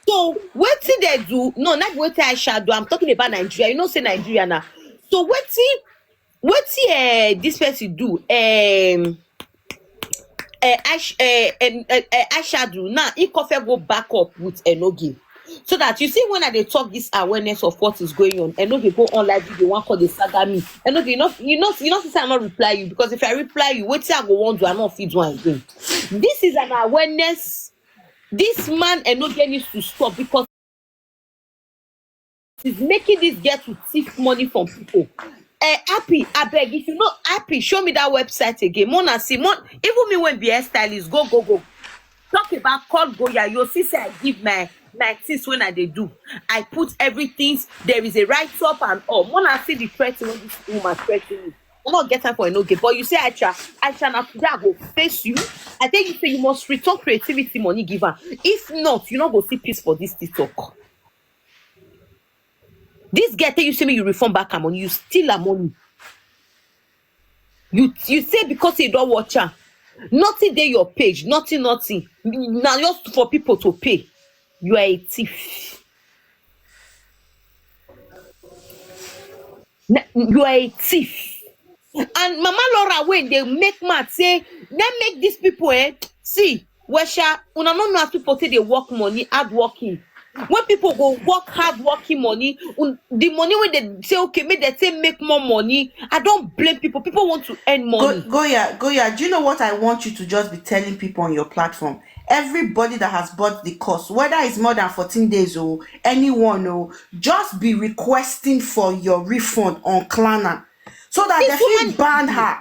So what did they do? No, not what Aisha do. I'm talking about Nigeria. You know, say Nigeria now. So what what uh, this person do? Um, uh, Ash, uh, and uh, uh, Aisha do now. He could fair go back up with Enoge. So that you see when I dey talk this awareness of what is going on, Enoge go on live video one call the saga me. Enoge, you know, you know, you know, since I not reply you because if I reply you, what I go want do I not feed one again. This is an awareness. This man Enoge needs to stop because he's making this girl to thief money from people. Eh, Happy, I beg if you know Happy, show me that website again. Mona see, Mon, even me when be hairstylist, go go go. Talk about call Goya. You see, say I give my my things when I they do. I put everything. There is a write up and all. Mona see the threat when this woman threaten me. I not get time for Enoge, but you say I try, I try not to go face you. I tell you say you must return creativity money giver. If not, you not go see peace for this TikTok. This girl tell you say me you refund back her money, you steal her money. You you say because you don't watch her, nothing dey your page, nothing, nothing. Now just for people to pay, you are a thief. Na- You are a thief. And Mama Laura, when they make mad say, then make these people eh see Wesha, una no know as people take dey work money, hard working. When people go work hard working money, un, the money wey they say, okay, make they take make more money. I don't blame people. People want to earn money. Goya, Goya, do you know what I want you to just be telling people on your platform? Everybody that has bought the course, whether it's more than fourteen days or anyone, or just be requesting for your refund on Klarna so that they feel ban her.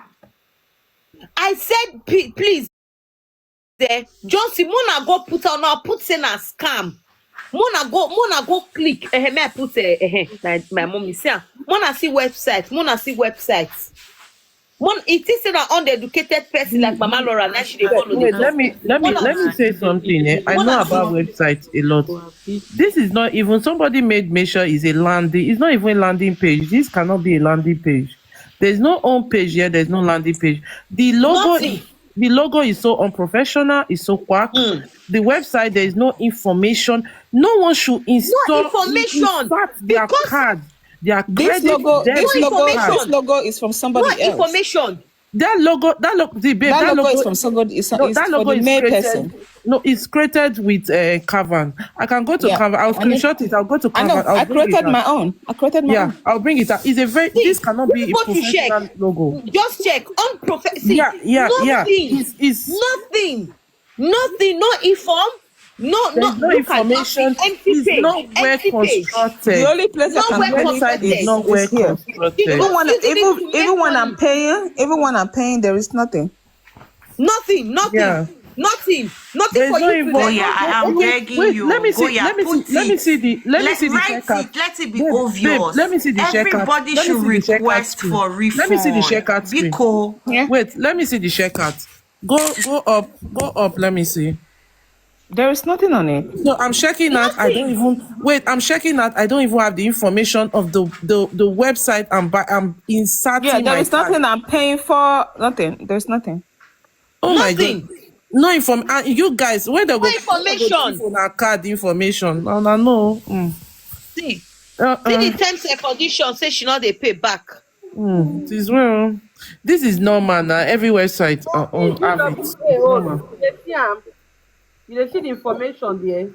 I said, please, there, Johnson, Mona go put on, now put say na scam. Mona go, Mona go click. Eh, may I put, eh, eh, my, my mommy say, ah, Mona see website, Mona see website. Mon, it is an uneducated person like Mama Laura. Now she dey follow. Wait, let me let me let me say something. Eh? I know about websites a lot. This is not even, somebody made mention is a landing. It's not even a landing page. This cannot be a landing page. There's no home page here. There's no landing page. The logo. Nothing. The logo is so unprofessional. It's so quack. Mm. The website, there is no information. No one should install. No information. In fact, their card. Their this logo, this logo, this logo is from somebody no else. Information. That logo, that logo, the babe, that, that logo, logo is from somebody. It's, no, it's that logo for the is created, person. No, it's created with uh, Canva. I can go to yeah. Canva. I'll screenshot it. I'll go to Canva. I, know, I'll I created my own. I created my yeah, own. Yeah, I'll bring it out. It's a very. See, this cannot be a professional check. Logo. Just check. Unprofessional. Yeah, yeah, nothing, yeah. It's, it's nothing. Nothing. No inform. No, no, no information. Empty page. Not well constructed. The only place I can go is, is here. Even when, even, even when I'm paying, even when I'm paying, there is nothing. Nothing, nothing, yeah. Nothing, nothing. There's for no you. Oh yeah, I am wait, begging wait, you. Let me see. Let me see. Let me see the. Let, let me see the checkout. Let it be babe, obvious. Babe, let me see the checkout. Everybody should request for refund. Let me see the checkout. Because yeah. Wait, let me see the checkout. Go, go up, go up. Let me see. There is nothing on it. No, I'm checking nothing. Out. I don't even wait. I'm checking out. I don't even have the information of the the, the website. I'm by, I'm inserting. Yeah, there is nothing. I'm paying for nothing. There's nothing. Oh nothing. My God. No inform. Uh, you guys, when they go information on our card information, no, no, no. Mm. See, uh-uh. See the terms and conditions. Say she not they pay back. Mm, it is well. This is normal now. Every website uh, on average. You dey see the information there.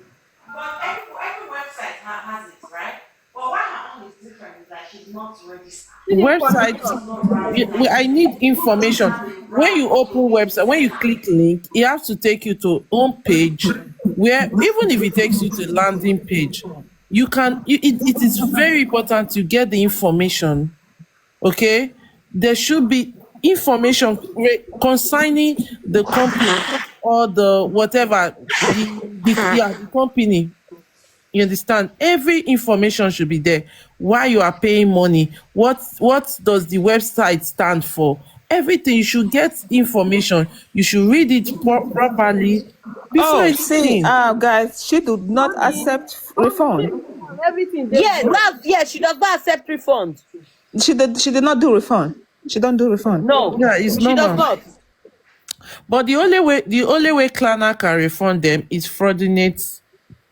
But every, every website has it, right? But why her own is different is that she's not registered. Website, you, I need information. When you open website, when you click link, it has to take you to home page where even if it takes you to landing page, you can, you, it, it is very important to get the information. Okay, there should be information concerning the company or the whatever the, the, yeah, the company. You understand? Every information should be there. Why you are paying money? What what does the website stand for? Everything. You should get information. You should read it pro- properly. Before oh, see, uh, guys, she did not accept refund. Everything. Yeah, that, yeah, she does not accept refund. She did. She did not do refund. She don't do refund. No, yeah, it's she normal. Does not. But the only way, the only way Klarna can refund them is fraudulent.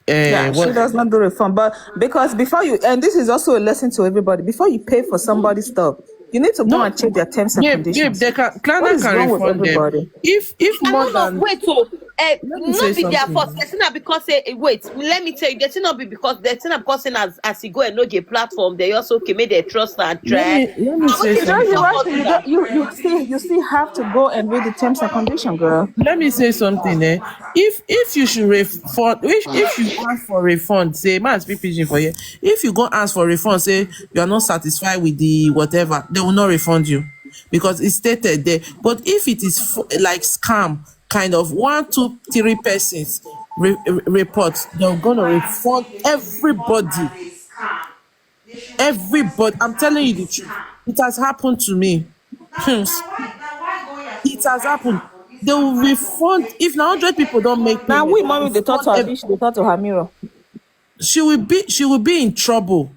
Uh, yeah, what? She does not do refund. But because before you, and this is also a lesson to everybody. Before you pay for somebody's stuff, you need to go no. And check their terms and yeah, conditions. Yeah, they can. Klarna can refund them. If if more than wait, so uh, not be their fault. They say not because say wait. Let me tell you, they say not be because they say not because as as you go and know the platform, they also okay make their trust and try. Let me, let me say something. You, you, you still you still have to go and read the terms and conditions, girl. Let me say something. Eh? If if you should refund, if if you ask for refund, say man speak pidgin for you. If you go ask for refund, say you are not satisfied with the whatever, they will not refund you because it's stated there. But if it is like scam, kind of one, two, three persons re- re- report, they're gonna refund everybody. Everybody, I'm telling you the truth. It has happened to me. Hmm. It has happened. They will refund if na hundred people don't make. Now we mommy they talk to her. They talk to her mirror. She will be. She will be in trouble.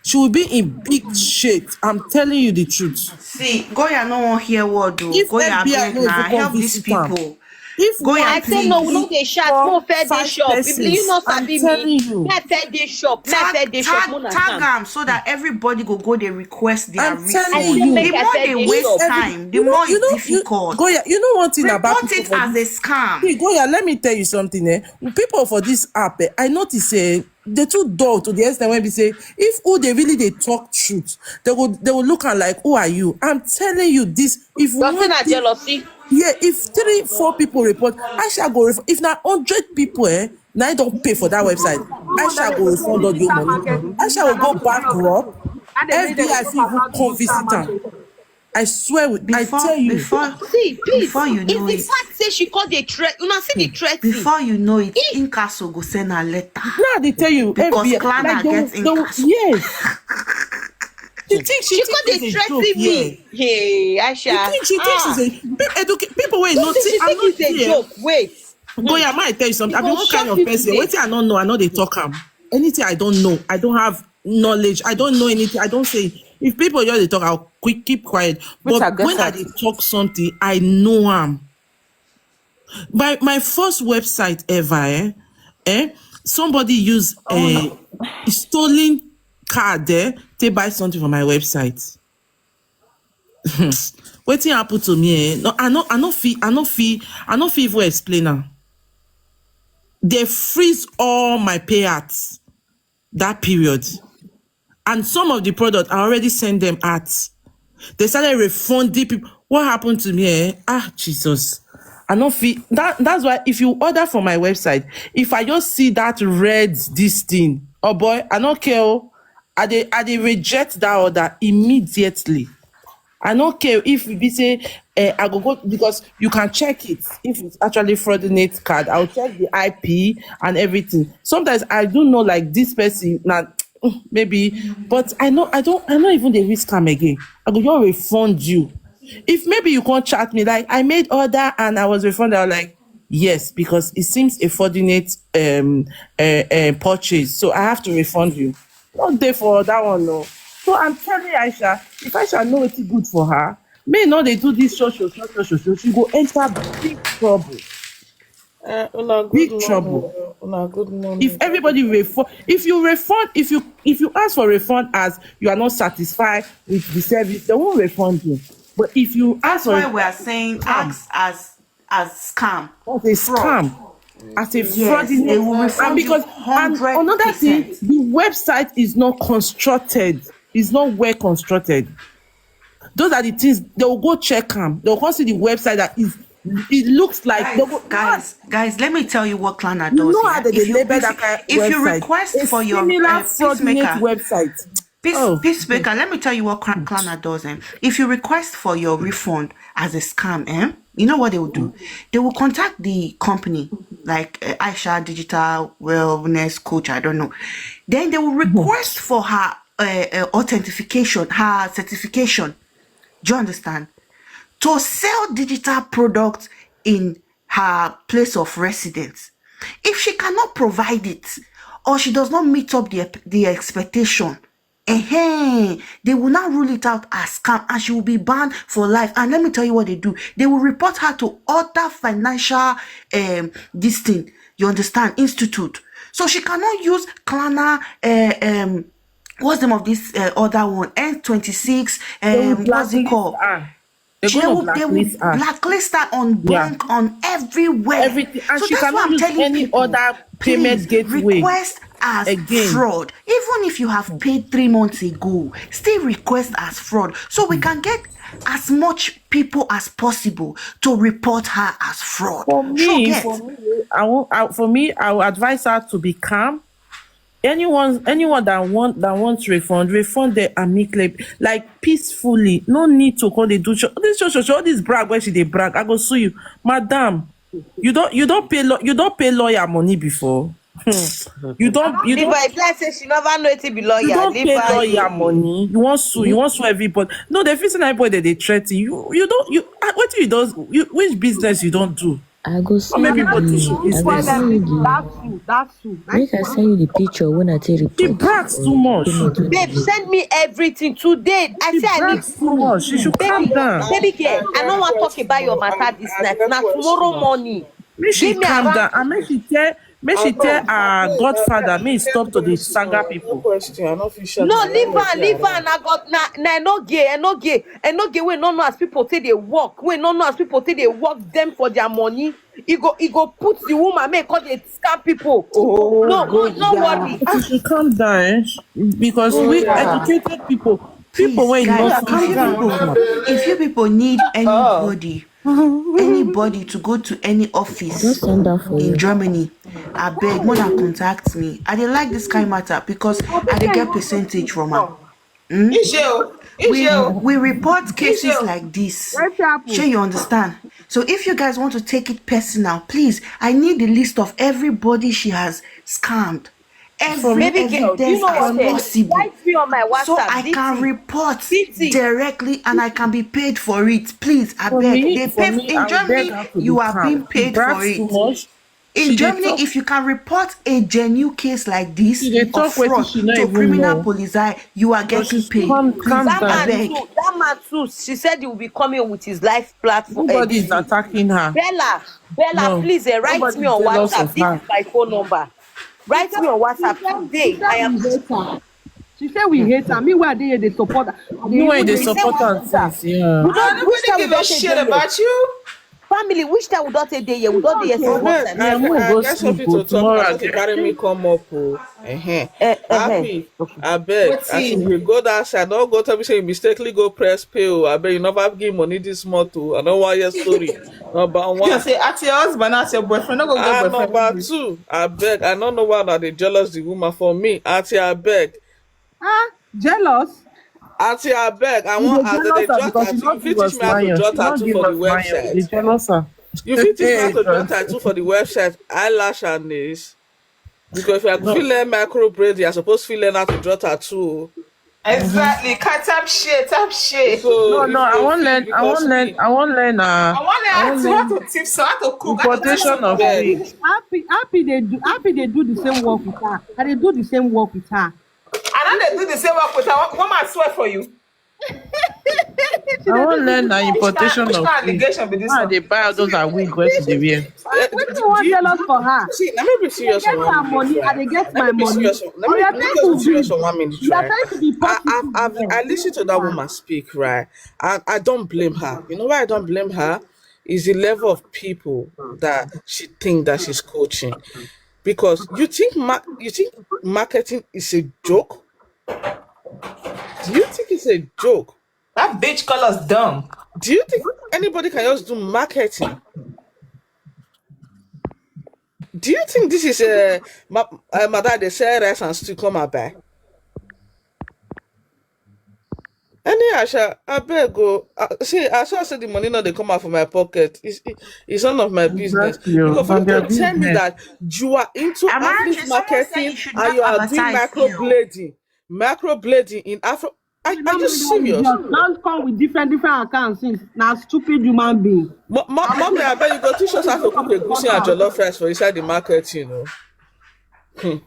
She will be in big shit. I'm telling you the truth. See, Goya no one hear word o. If Goya F B I beg no na help these people. If Go one, and I say no, we no dey shout. Mo fair dey shop. If you no sabi me, you. Me fair dey shop. Me fair dey shop. Mo na Tag am so that everybody go go dey request their I'm refund. telling you. Make The I more fair they dey waste shop. time, the more it's difficult. Go, yeah, you know one thing about Report people it for as this. A scam. See, go, yeah, let me tell you something. Eh? People for this app, eh, I notice, eh, they too dull to the extent when we say, if who they really they talk truth, they will they will look at like, who are you? I'm telling you this. If Nothing one na thing- jealousy. Yeah, if three, four people report, I shall go. Ref- if not hundred people, eh, now I don't pay for that website. I shall go refund all your money. I shall go bankrupt. F B I fit even come visit am. I swear, with, I Before, tell you. before, See, peace. Before you If know the it, fact say she call the threat, una see the threat. Before you know it, Inkaso go send a letter. Now they tell you, Because F B I, Klarna like, they will- gets they will- Inkaso. Yes. She thinks she, She call thinks the it's a threat joke. me. Yeah. Hey, Aisha. She thinks she thinks Ah. It's a pe- educa- people will No, not she think I'm think not it's a here. Joke. Wait. Go, yeah, might tell you something. I be Go one kind shock of you person. Today. Wetin I don't know, I know they talk am. Anything I don't know, I don't have knowledge. I don't know anything. I don't say. If people just they talk, I'll quick keep quiet. But I get when I that. They talk something, I know am. My my first website ever, eh? Eh? Somebody use a stolen card there to buy something from my website. Wetin happen to me, eh? No, I no, I no feel, I no feel, I no feel even explain am. They freeze all my payouts that period, and some of the product I already send them out. They started refunding people. What happened to me, eh? Ah, Jesus. I no feel that. That's why if you order from my website, if I just see that red this thing, oh boy, I don't care. Oh. I dey I dey reject that order immediately. I no care if we be say, eh, I go go, because you can check it if it's actually fraudulent card. I'll check the I P and everything. Sometimes I do know, like, this person now, maybe, but I know I don't I no even dey risk am again. I go just refund you. If maybe you can't chat me, like, I made order and I was refunded, I'm like, yes, because it seems a fraudulent um uh, uh, purchase, so I have to refund you. Not there for that one, no. So I'm telling Aisha, if Aisha know it's good for her, may not they do this show show show show show show. She go enter big trouble. Uh, una good Big morning, trouble. uh, una good morning. If everybody refund, if you refund, if you if you ask for refund as you are not satisfied with the service, they won't refund you. But if you ask That's for why we are saying ask as as scam. As a scam, as a Yes, fraudulent, they will and refund you because and another thing, hundred percent. The website is not constructed. It's not well constructed. Those are the things they will go check am. They will come see the website that is. It looks like they go, Guys, guys, guys, let me tell you what Klarna does. You know Yeah? how they If you label that visit- kind of if you website? Request A for your similar uh, fraudulent Peacemaker, Website. Peace, Oh. Peacemaker, let me tell you what Kla- Klarna does. Eh? If you request for your refund as a scam, eh? You know what they will do? They will contact the company, like uh, Aisha Digital Wellness Coach, I don't know. Then they will request for her uh, uh, authentication, her certification. Do you understand? To sell digital products in her place of residence. If she cannot provide it, or she does not meet up the, the expectation, eh, they will now rule it out as scam, and she will be banned for life. And let me tell you what they do. They will report her to other financial, um, this thing, you understand, institute. So she cannot use Klarna, uh, um, what's the name of this uh, other one? N twenty-six, They will um, what's it blacklist called? Her. They're She gonna will, they will blacklist her. Blacklist her on Yeah. bank, on everywhere. Everything, and So she that's why cannot I'm use telling any people, other payment please gateway request as again. Fraud. Even if you have paid three months ago, still request as fraud, so we can get as much people as possible to report her as fraud. For Sure me, get. For me, I won't. I, for me, I will advise her to be calm. Anyone, anyone that want that wants refund, refund them amicably, like, peacefully. No need to call the do show. This show, show, show, this brag where she they brag. I go sue you, madam. You don't, you don't pay, law- you don't pay lawyer money before. Hmm. You don't, you Leave don't. her. If like say she never know it be lawyer. You don't Leave pay her. Lawyer money. You want sue. You want sue everybody. No, they feel say everybody that they threaten you. You don't. You, ah, what do you do? You, which business you don't do? I go Or maybe send you Botisu the, I go business. send you the, That's true. That's true. That's make I true. Send you the picture when I take She report brags too for much. payment wey Babe, dey send me everything today. I She say I need brags too much. She should calm baby, down. baby girl. I don't want to talk about your matter this night. Now tomorrow morning, Make she give me calm around. Down and make she tell make she tell her godfather make he stop to dey sanga No people. Question. I no fit shout. No, I leave no her, leave her. And I got na na no gay, I no gay, I no gay. We no know as people take they work. We no know as people take they work them for their money. He go, he go put the woman make cause they scam people. Oh, No, no, good no girl. Worry. She should calm down eh? Because we Yeah. educated people, people Please, wey guys, not if you fit people, if you people need anybody, anybody to go to any office Just send that for in you. Germany, I beg, more than contact me. I dey like this kind matter because I dey get percentage from her. Ije o, We Ije o. We report cases like this. What happened? Sure, you understand. So if you guys want to take it personal, please, I need the list of everybody she has scammed. Every Baby girl, do you evidence know as what? Eh? Possible. Write me on my WhatsApp. So I can D T. Report D T. Directly and I can be paid for it. Please, I For beg. Me, They for pay me, in I beg Germany, her to you be are calm. Being paid Brags for it. Too much. In Germany, if you can report a genuine case like this of fraud to criminal police, you are getting paid. Please, calm, calm down. That man too, that man too, she said he will be coming with his life platform. Nobody is attacking her. Bella, Bella, no. Please uh, write me on WhatsApp. This is my phone number. Write me on WhatsApp today. I am. She said we hate her. Meanwhile, they they support her. Meanwhile, they support her since. Yeah. Nobody give a shit about you. Family, which time we don't take day here? We don't day here since one time. I, I, I get something to talk about. Carry me come up. Oh. Uh-huh. Uh, uh-huh. Happy. I beg. As you go that side, don't go tell me say you mistakenly go press pay. Oh. I beg you never give money this month. Oh. I don't want your story. Number one. You say at your husband, at your boyfriend, not go get boyfriend. Number two, I beg. I don't know why that they jealous the woman for me. At your beg. Ah, jealous. Auntie, I beg. I want as they draw tattoo. You fit teach me how to draw tattoo for the website. You fit teach me how to draw tattoo for the website. Eyelash and nails. Because if I feel learn micro braid, I suppose feel learn how to draw tattoo. Exactly. Can't tap shit, tap shit. So no, no, I won't learn. I won't learn. I won't learn. Uh, I want to learn how to tip, so how to cook. Importation of things. Happy, happy they do. Happy they do the same work with her. And they do the same work with her. I know they do the same work with her. One man swear for you. I wan learn na importation of wig. How I dey buy all those her wig wey she dey wear. Wetin you wan tell us for her? See, let me be serious on one minute. I dey get my money. Let me be serious on one minute. You are trying to be positive. I listen to that woman speak, right? I I don't blame her. You know why I don't blame her? Is the level of people that she think that she's coaching. Because you think ma- you think marketing is a joke? Do you think it's a joke? That bitch call us dumb. Do you think anybody can just do marketing? Do you think this is a ma- uh, mother they sell rice and still come and buy? Any Asha, I beg go. Uh, see, I saw say the money not they come out from my pocket. It's it, it's none of my business. Because for you to tell me that you are into affiliate marketing and you are doing microblading, microblading in Afro. Are, are you serious? Don't come with different different accounts. Since now stupid human being. Mommy, I bet you go teach us how to cook a goosey and jollof rice for inside the market. You know. Hmm.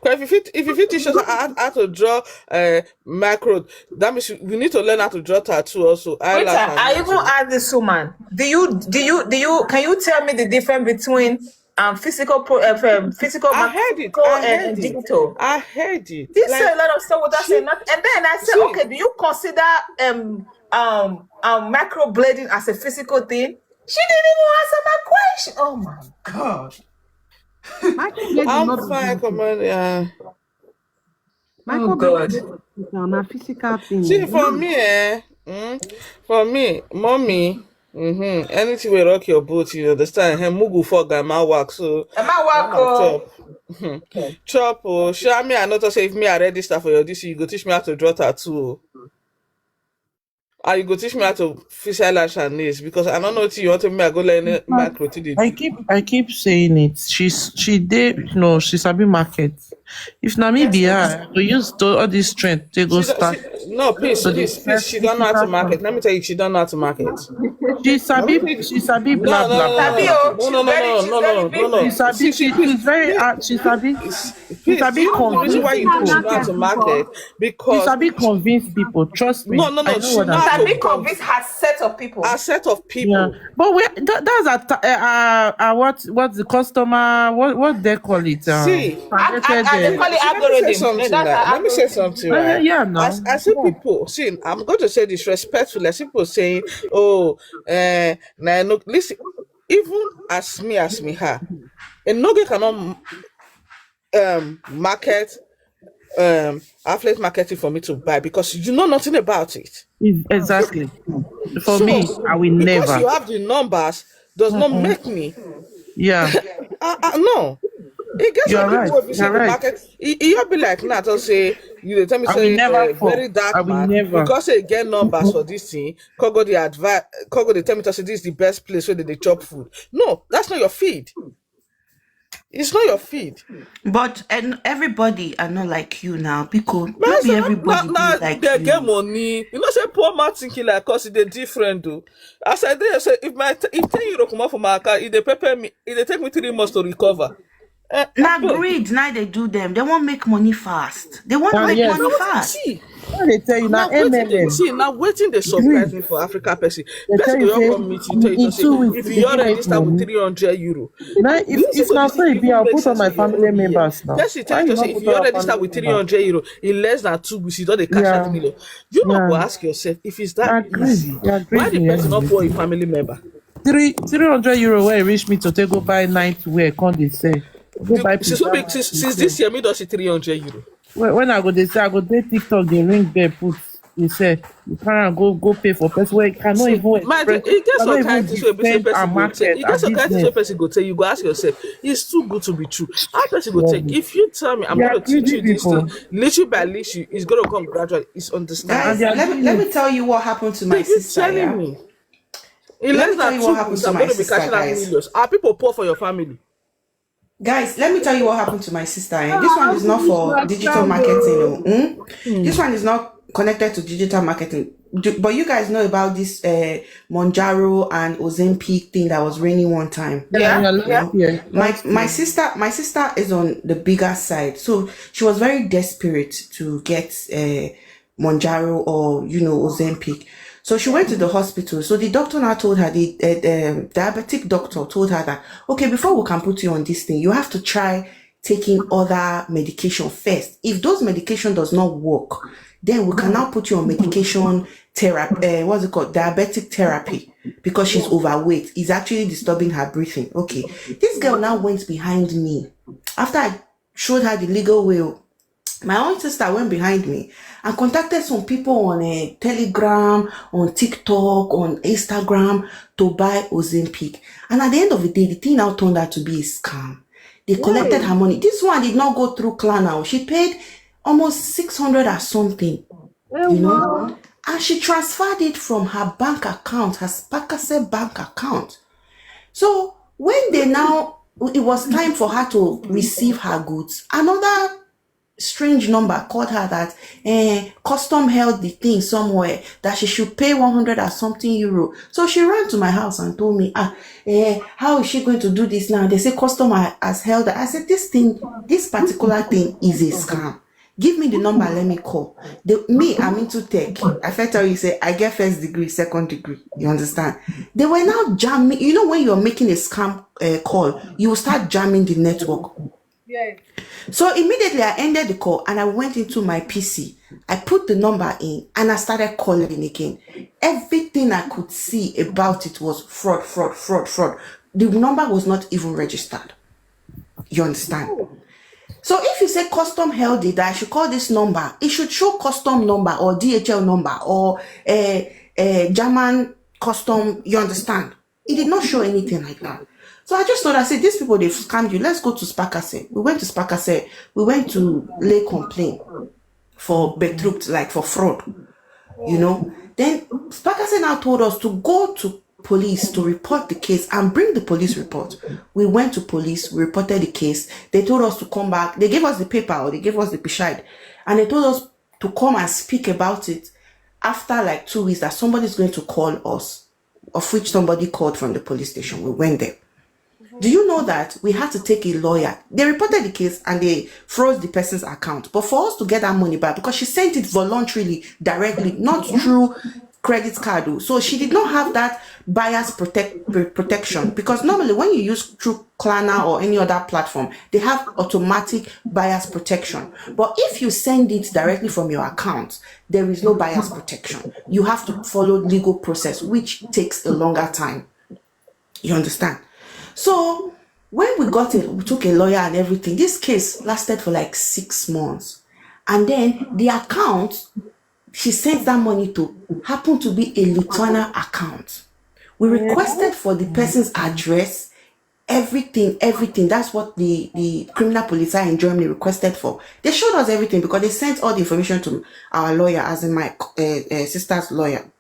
If you fit, if you fit teach us how, how to draw uh, macro, that means we need to learn how to draw tattoo also. Wait, I even ask this woman. Do you do you do you can you tell me the difference between um physical pro, uh, um, physical? I heard it. I heard it. Digital. I heard it. This like, say a lot of stuff without saying nothing. And then I said, okay, do you consider um um um microblading as a physical thing? She didn't even answer my question. Oh my god. I'm fine, come on, yeah. Oh God. Na physical thing. See, for me, eh? Mm, for me, mommy, mm-hmm, anything will rock your boat, you understand? Hey, mugu for gama work, so am I work? Chop, oh, show me. I know to say if me I register for your D C, you go teach me how to draw tattoo. And you go teach me how to fix eyelash and nails, because I don't know what you want to me. I go learn it, micro T D. I keep I keep saying it. She's she dey no, she sabi market. If na me be her, I go use to, all this strength to go She, don't- start. she, no, please, So the please, please. She don't know how to market. Let me tell you, she don't know how to market. She sabi she sabi blah No, no, blah no, blah. Sabi no, oh, no, she's no, very, no, she's no, very no, big. no, no. She sabi See, she, see, please, she's very please, hard. She sabi please, she sabi you know the reason convince why you people. teach me how to market, She because sabi convince people. Trust me. No, no, no. I know She what know I'm how Sabi to convince her set of people. A set of Yeah, people. But we that, that's a ta- uh, uh, uh, what what the customer what what they call it? Um, See, And, and, and they targeted. call Uh, it see, let me say algorithm. something That's now. her Let me say algorithm. something, uh, yeah, right? yeah, no. As I see Yeah. People, see, I'm going to say this respectfully. I see people saying, "Oh, uh, nah, no, listen." Even as me, as me, her, a no girl cannot um market um affiliate marketing for me to buy, because you know nothing about it. If- Exactly. For So, me, I will because never. You have the numbers, does not make me. Yeah. I, I, no. It gets You're some people right. will visit You're the right. Market. It, it be like now to say, you dey tell me I say, will never uh, fall. Very dark I will man, never. Because they get numbers for this thing. Kogo the advice. Kogo they tell me to say this is the best place where they chop food. No, that's not your feed. It's not your feed. But and everybody are not like you now, because But not I be say, everybody now, now be like they you. Get money. You know, say poor man thinking like us, they different though. As I did, I say if my t- if ten euro come out for my account, if they pepper me, if they take me three months to recover. Eh, Now abeg. Greed, now they do them. They won't make money fast. They won't Ah, make yes. money fast. See, What they tell you now, now waiting they M L M. see now waiting they surprise Greed. Me for Africa person. They tell Person you go say come meet you, tell you in to say, two weeks if they you fit already make register with money. Three hundred euro. Now, if Listen if to now this so thing, it be, even I'll make put all sense my to your family own ear. members now. Person tell Why you you to not say, if put you all already family start with three members? Hundred euro, in less than two weeks, you don't dey cash Yeah. Out million. You know, go Yeah. Ask yourself if it's that Agree. easy. Yeah, agree. Why the Yeah. Person not poor a family member? Three three hundred euro where it reach me to take go buy night wear, come they sell. Go buy Since, so pizza. big- since, since this year, me does it three hundred euro. When, when I go, they say I go there TikTok, they ring bell, put. They say you can't go go pay for person where you cannot even My, express. It gets Cannot some kind even things where defend person our go take. Market It gets some and kind things where business. Person go tell you, go ask yourself, it's too good to be true. How person go take? If you tell me, I'm Yeah, going to teach you greedy this thing, people. Little by little, it's going to come gradually. It's understand. Guys, they are let me doing let me it. Tell you what happened to my Did you sister. Telling Yeah? Me? In Let less me tell than you Two what happened weeks, to I'm my going to be sister, cashing out guys. Millions. Are people poor for your family? Guys, let me tell you what happened to my sister. Eh? This one is not for digital marketing. Oh. Hmm? This one is not connected to digital marketing. Do, but you guys know about this uh, Monjaro and Ozempic thing that was raining one time. Yeah, Yeah. yeah, last year. My Last my year. Sister, my sister is on the bigger side, so she was very desperate to get uh, Monjaro or you know Ozempic. So she went to the hospital. So the doctor now told her, the uh, um, diabetic doctor told her that, okay, before we can put you on this thing, you have to try taking other medication first. If those medication does not work, then we can now put you on medication therapy. Uh, what's it called? Diabetic therapy, because she's overweight. It's actually disturbing her breathing. Okay, this girl now went behind me after I showed her the legal way. My own sister went behind me and contacted some people on a Telegram, on TikTok, on Instagram to buy Ozempic. And at the end of the day, the thing now turned out to be a scam. They collected her money. This one did not go through Klarna. She paid almost six hundred or something, you know, and she transferred it from her bank account, her Spakase bank account. So when they now, it was time for her to receive her goods, another strange number called her that eh, custom held the thing somewhere, that she should pay one hundred or something euro. So she ran to my house and told me, ah, eh, how is she going to do this now? They say custom ha- has held her. I said, this thing, this particular thing is a scam. Give me the number, let me call. The, me, I'm into tech. I first tell you, say, I get first degree, second degree. You understand? They were now jamming. You know, when you're making a scam uh, call, you will start jamming the network. Yes. So immediately I ended the call and I went into my P C. I put the number in and I started calling again. Everything I could see about it was fraud, fraud, fraud, fraud. The number was not even registered. You understand? So if you say custom held it, that I should call this number, it should show custom number or D H L number or a, a German custom. You understand? It did not show anything like that. So I just thought, I said, these people, they've scammed you. Let's go to Spakase. We went to Spakase. We went to lay complaint for betrayal, like for fraud. You know, then Bakase now told us to go to police to report the case and bring the police report. We went to police, we reported the case. They told us to come back. They gave us the paper, or they gave us the pishide, and they told us to come and speak about it after like two weeks, that somebody's going to call us, of which somebody called from the police station. We went there. Do you know that we had to take a lawyer? They reported the case and they froze the person's account. But for us to get that money back, because she sent it voluntarily, directly, not through credit card, oh. So she did not have that buyer's protect, pr- protection, because normally when you use through Klarna or any other platform, they have automatic buyer's protection. But if you send it directly from your account, there is no buyer's protection. You have to follow legal process, which takes a longer time. You understand? So when we got it, we took a lawyer and everything. This case lasted for like six months. And then the account she sent that money to happened to be a Lutwana account. We requested for the person's address, everything, everything. That's what the, the criminal police in Germany requested for. They showed us everything because they sent all the information to our lawyer, as in my uh, uh, sister's lawyer.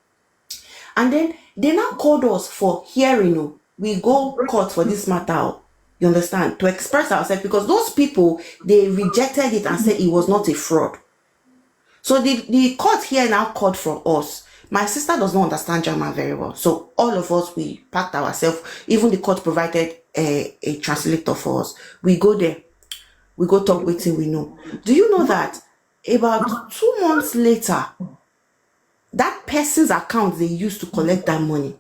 And then they now called us for hearing. Oh. We go court for this matter. Oh. You understand? To express ourselves, because those people, they rejected it and said it was not a fraud. So the, the court here now called for us. My sister does not understand German very well. So all of us, we packed ourselves. Even the court provided a, a translator for us. We go there. We go talk wetin we know. Do you know that about two months later, that person's account they used to collect that money,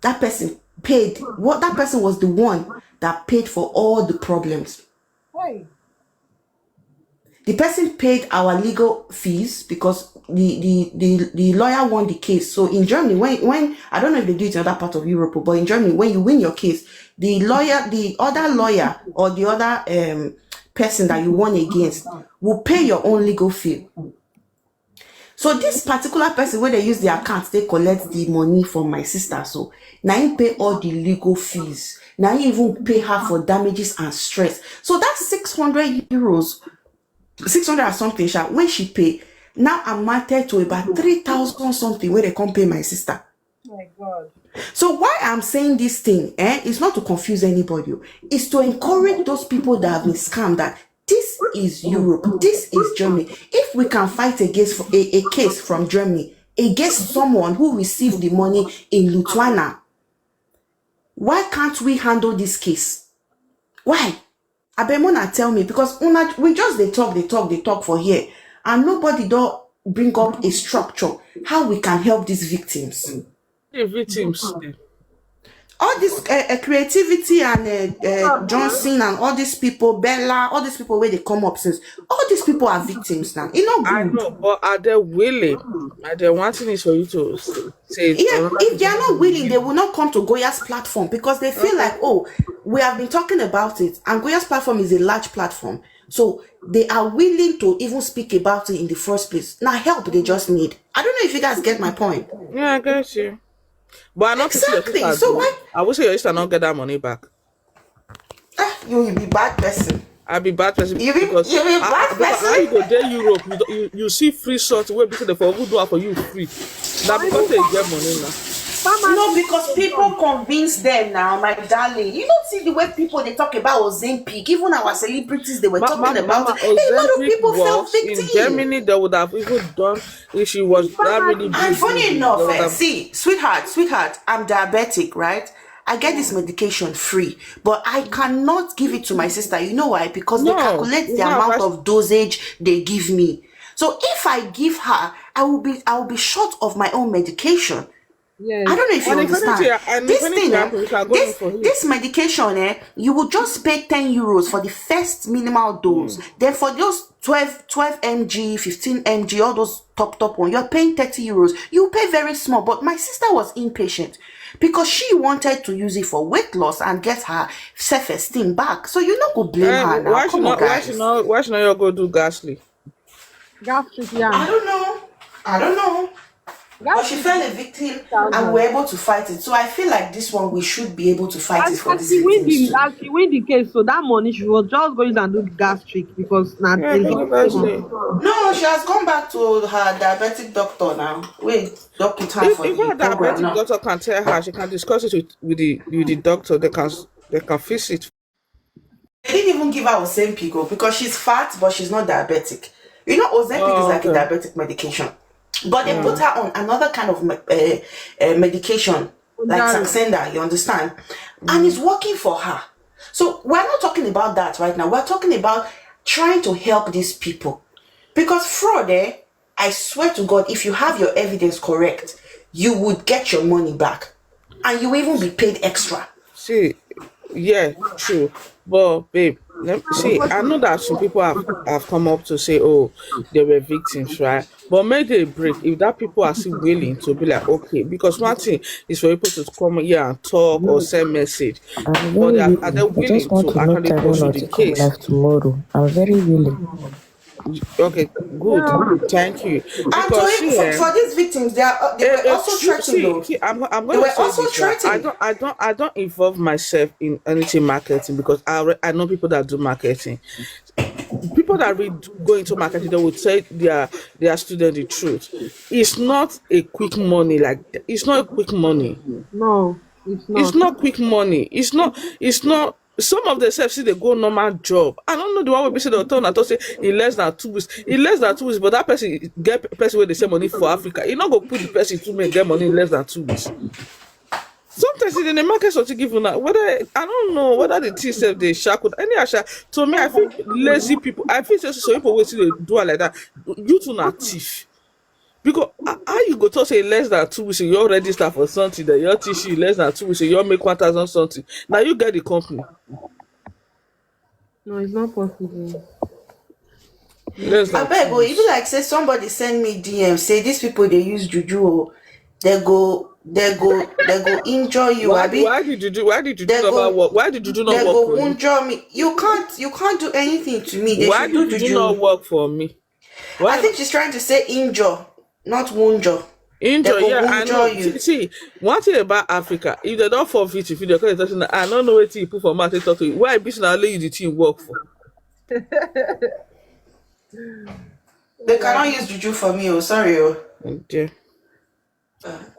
that person paid. What, that person was the one that paid for all the problems. Hey. The person paid our legal fees because the, the, the, the lawyer won the case. So in Germany, when, when, I don't know if they do it in other parts of Europe, but in Germany, when you win your case, the lawyer, the other lawyer or the other um, person that you won against will pay your own legal fee. So this particular person, when they use the account, they collect the money from my sister. So now he pay all the legal fees. Now he even pay her for damages and stress. So that's six hundred euros, six hundred or something, sha, when she pay, now amounted to about three thousand something where they come pay my sister. My God. So why I'm saying this thing, eh, is not to confuse anybody. Oh. It's to encourage those people that have been scammed that this is Europe, this is Germany. If we can fight against a, a case from Germany against someone who received the money in Lutwana, why can't we handle this case? Why? Abeg, una tell me, because una, we just dey talk, dey talk, dey talk for here, and nobody don bring up a structure how we can help these victims. The victims. All this uh, uh, creativity and uh, uh, Johnson and all these people, Bella, all these people where they come up since, all these people are victims now. You know, I know, but are they willing? Are they wanting it for you to say? Yeah, if they are not willing, they will not come to Goya's platform because they feel like, oh, we have been talking about it, and Goya's platform is a large platform, so they are willing to even speak about it in the first place. Now, help they just need. I don't know if you guys get my point. Yeah, I get you. But I not Exactly. So why? I wish your sister not get that money back. Ah, you will be bad person. I be bad person You be- because you be I- bad I- because person. How you go there Europe? You, don't- you, you see free sort where people they for who do it for you free. Now because they get money now. No, because people convince them now, my darling. You don't see the way people they talk about Ozempic. Even our celebrities, they were Ma- talking ma- about Mama, it. A lot of Ozempic people fell was in victim. Germany. They would have even done if she was that really. And funny enough, they would eh, have- see, sweetheart, sweetheart, I'm diabetic, right? I get this medication free, but I cannot give it to my sister. You know why? Because they No, calculate you the know amount what- of dosage they give me. So if I give her, I will be I will be short of my own medication. Yes. I don't know if you And if understand. anything, and This if anything thing, eh, happens, you can go this for you. This medication, eh, you will just pay ten euros for the first minimal dose. Then for those twelve, twelve M G, fifteen M G, all those top top one, you're paying thirty euros. You pay very small, but my sister was impatient because she wanted to use it for weight loss and get her self-esteem back. So you not go blame Eh, her now. why she Come on, not? Why guys. she not? Why she not? You go do ghastly. Gastric I yam. don't know. I don't know. But she fell a victim and we were able to fight it. So I feel like this one, we should be able to fight it for this victim too. As she win the case, so that money she was just going and do the gastric because now Yeah, there's no, no that's payment. it. No, she has gone back to her diabetic doctor now. Wait, doctor time If for if the her program diabetic now. Doctor can tell her, she can discuss it with, with the with the doctor. They can they can fix it. They didn't even give her Ozempic, oh, because she's fat, but she's not diabetic. You know, Ozempic is Oh, like a okay. Diabetic medication. But they put Mm. her on another kind of me- uh, uh, medication, like Ozempic. Saxenda, you understand? And it's working for her. So we're not talking about that right now. We're talking about trying to help these people. Because fraud, eh, I swear to God, if you have your evidence correct, you would get your money back. And you will even be paid extra. See, yeah, true. But babe, let, see, I know that some people have, have come up to say, oh, they were victims, right? But make they break. If that people are still willing to be like, okay, because one thing is for people to come here and talk or send message, I'm but very they are, are they willing. I just willing want to to know actually go through Tabono the to come case? Live tomorrow. I'm very willing. Okay, good. Thank you. And to Because even see, for, eh, for these victims, they are uh, they eh, were eh, also see, threatened see, though. see, I'm I'm They gonna were say also this, right? I threatened. don't I don't I don't involve myself in anything marketing because I alre- I know people that do marketing. People that read go into marketing, they will tell their their student the truth. It's not a quick money. Like, it's not a quick money. No, it's It's not. Not quick money. It's not. It's not. Some of themselves see they go normal job. I don't know the one wey be say the turn and talk say in less than two weeks. In less than two weeks, but that person get person wey dey send money for Africa. You no go put the person to make get money in less than two weeks. Sometimes in the market something give una whether I don't know whether the thing sef dey shackle any asha. To me, I feel lazy people. I feel say some people wey still dey do am like that. You two na thief. Because h- how you go talk say less than two weeks you don register for something, then you teach you less than two weeks you don make one thousand something. Now you get the company. No, it's not possible. Less than Abeg two o, e be weeks. Like say somebody send me D M say these people dey use juju o. They go, they go, they go injure you, Why abi? why did you do why did you do They not go, work why did you do not they work go for me? Wunjure me. You can't, you can't do anything to me. They Why should do did you do not juju. Work for me? I Why? Think she's trying to say injure, not wunjure. They Injure, go yeah, I know. wunjure See, you. See, one thing about Africa, if they don't fall victim, if they call it, I don't know what you put for mouth, they talk to you. Why business only you the thing work for? They cannot use juju for me. Oh, sorry. Oh, Okay.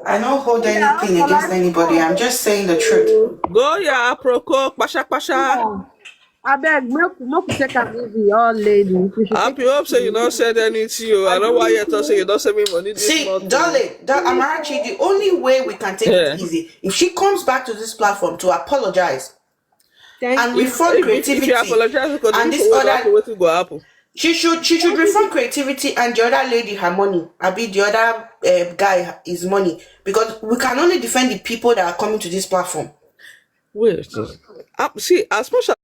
I don't hold anything against anybody. I'm just saying the truth. Go yeah, aproko, pasha pasha. Yeah. Abeg, make make we take am easy, all ladies. We should take Happy hope say you don't send anything. Oh. I don't want you to say you don't send me money this See, month. Oh. Darling, da- Amarachi, the only way we can take it Yeah. Easy if she comes back to this platform to apologize Thank and you. refund If, if, if you creativity apologize, because the and people this will other. happen, what will go happen? She should she should refund creativity and the other lady her money. I be the other uh, guy his money because we can only defend the people that are coming to this platform. Wait, uh, see, as much as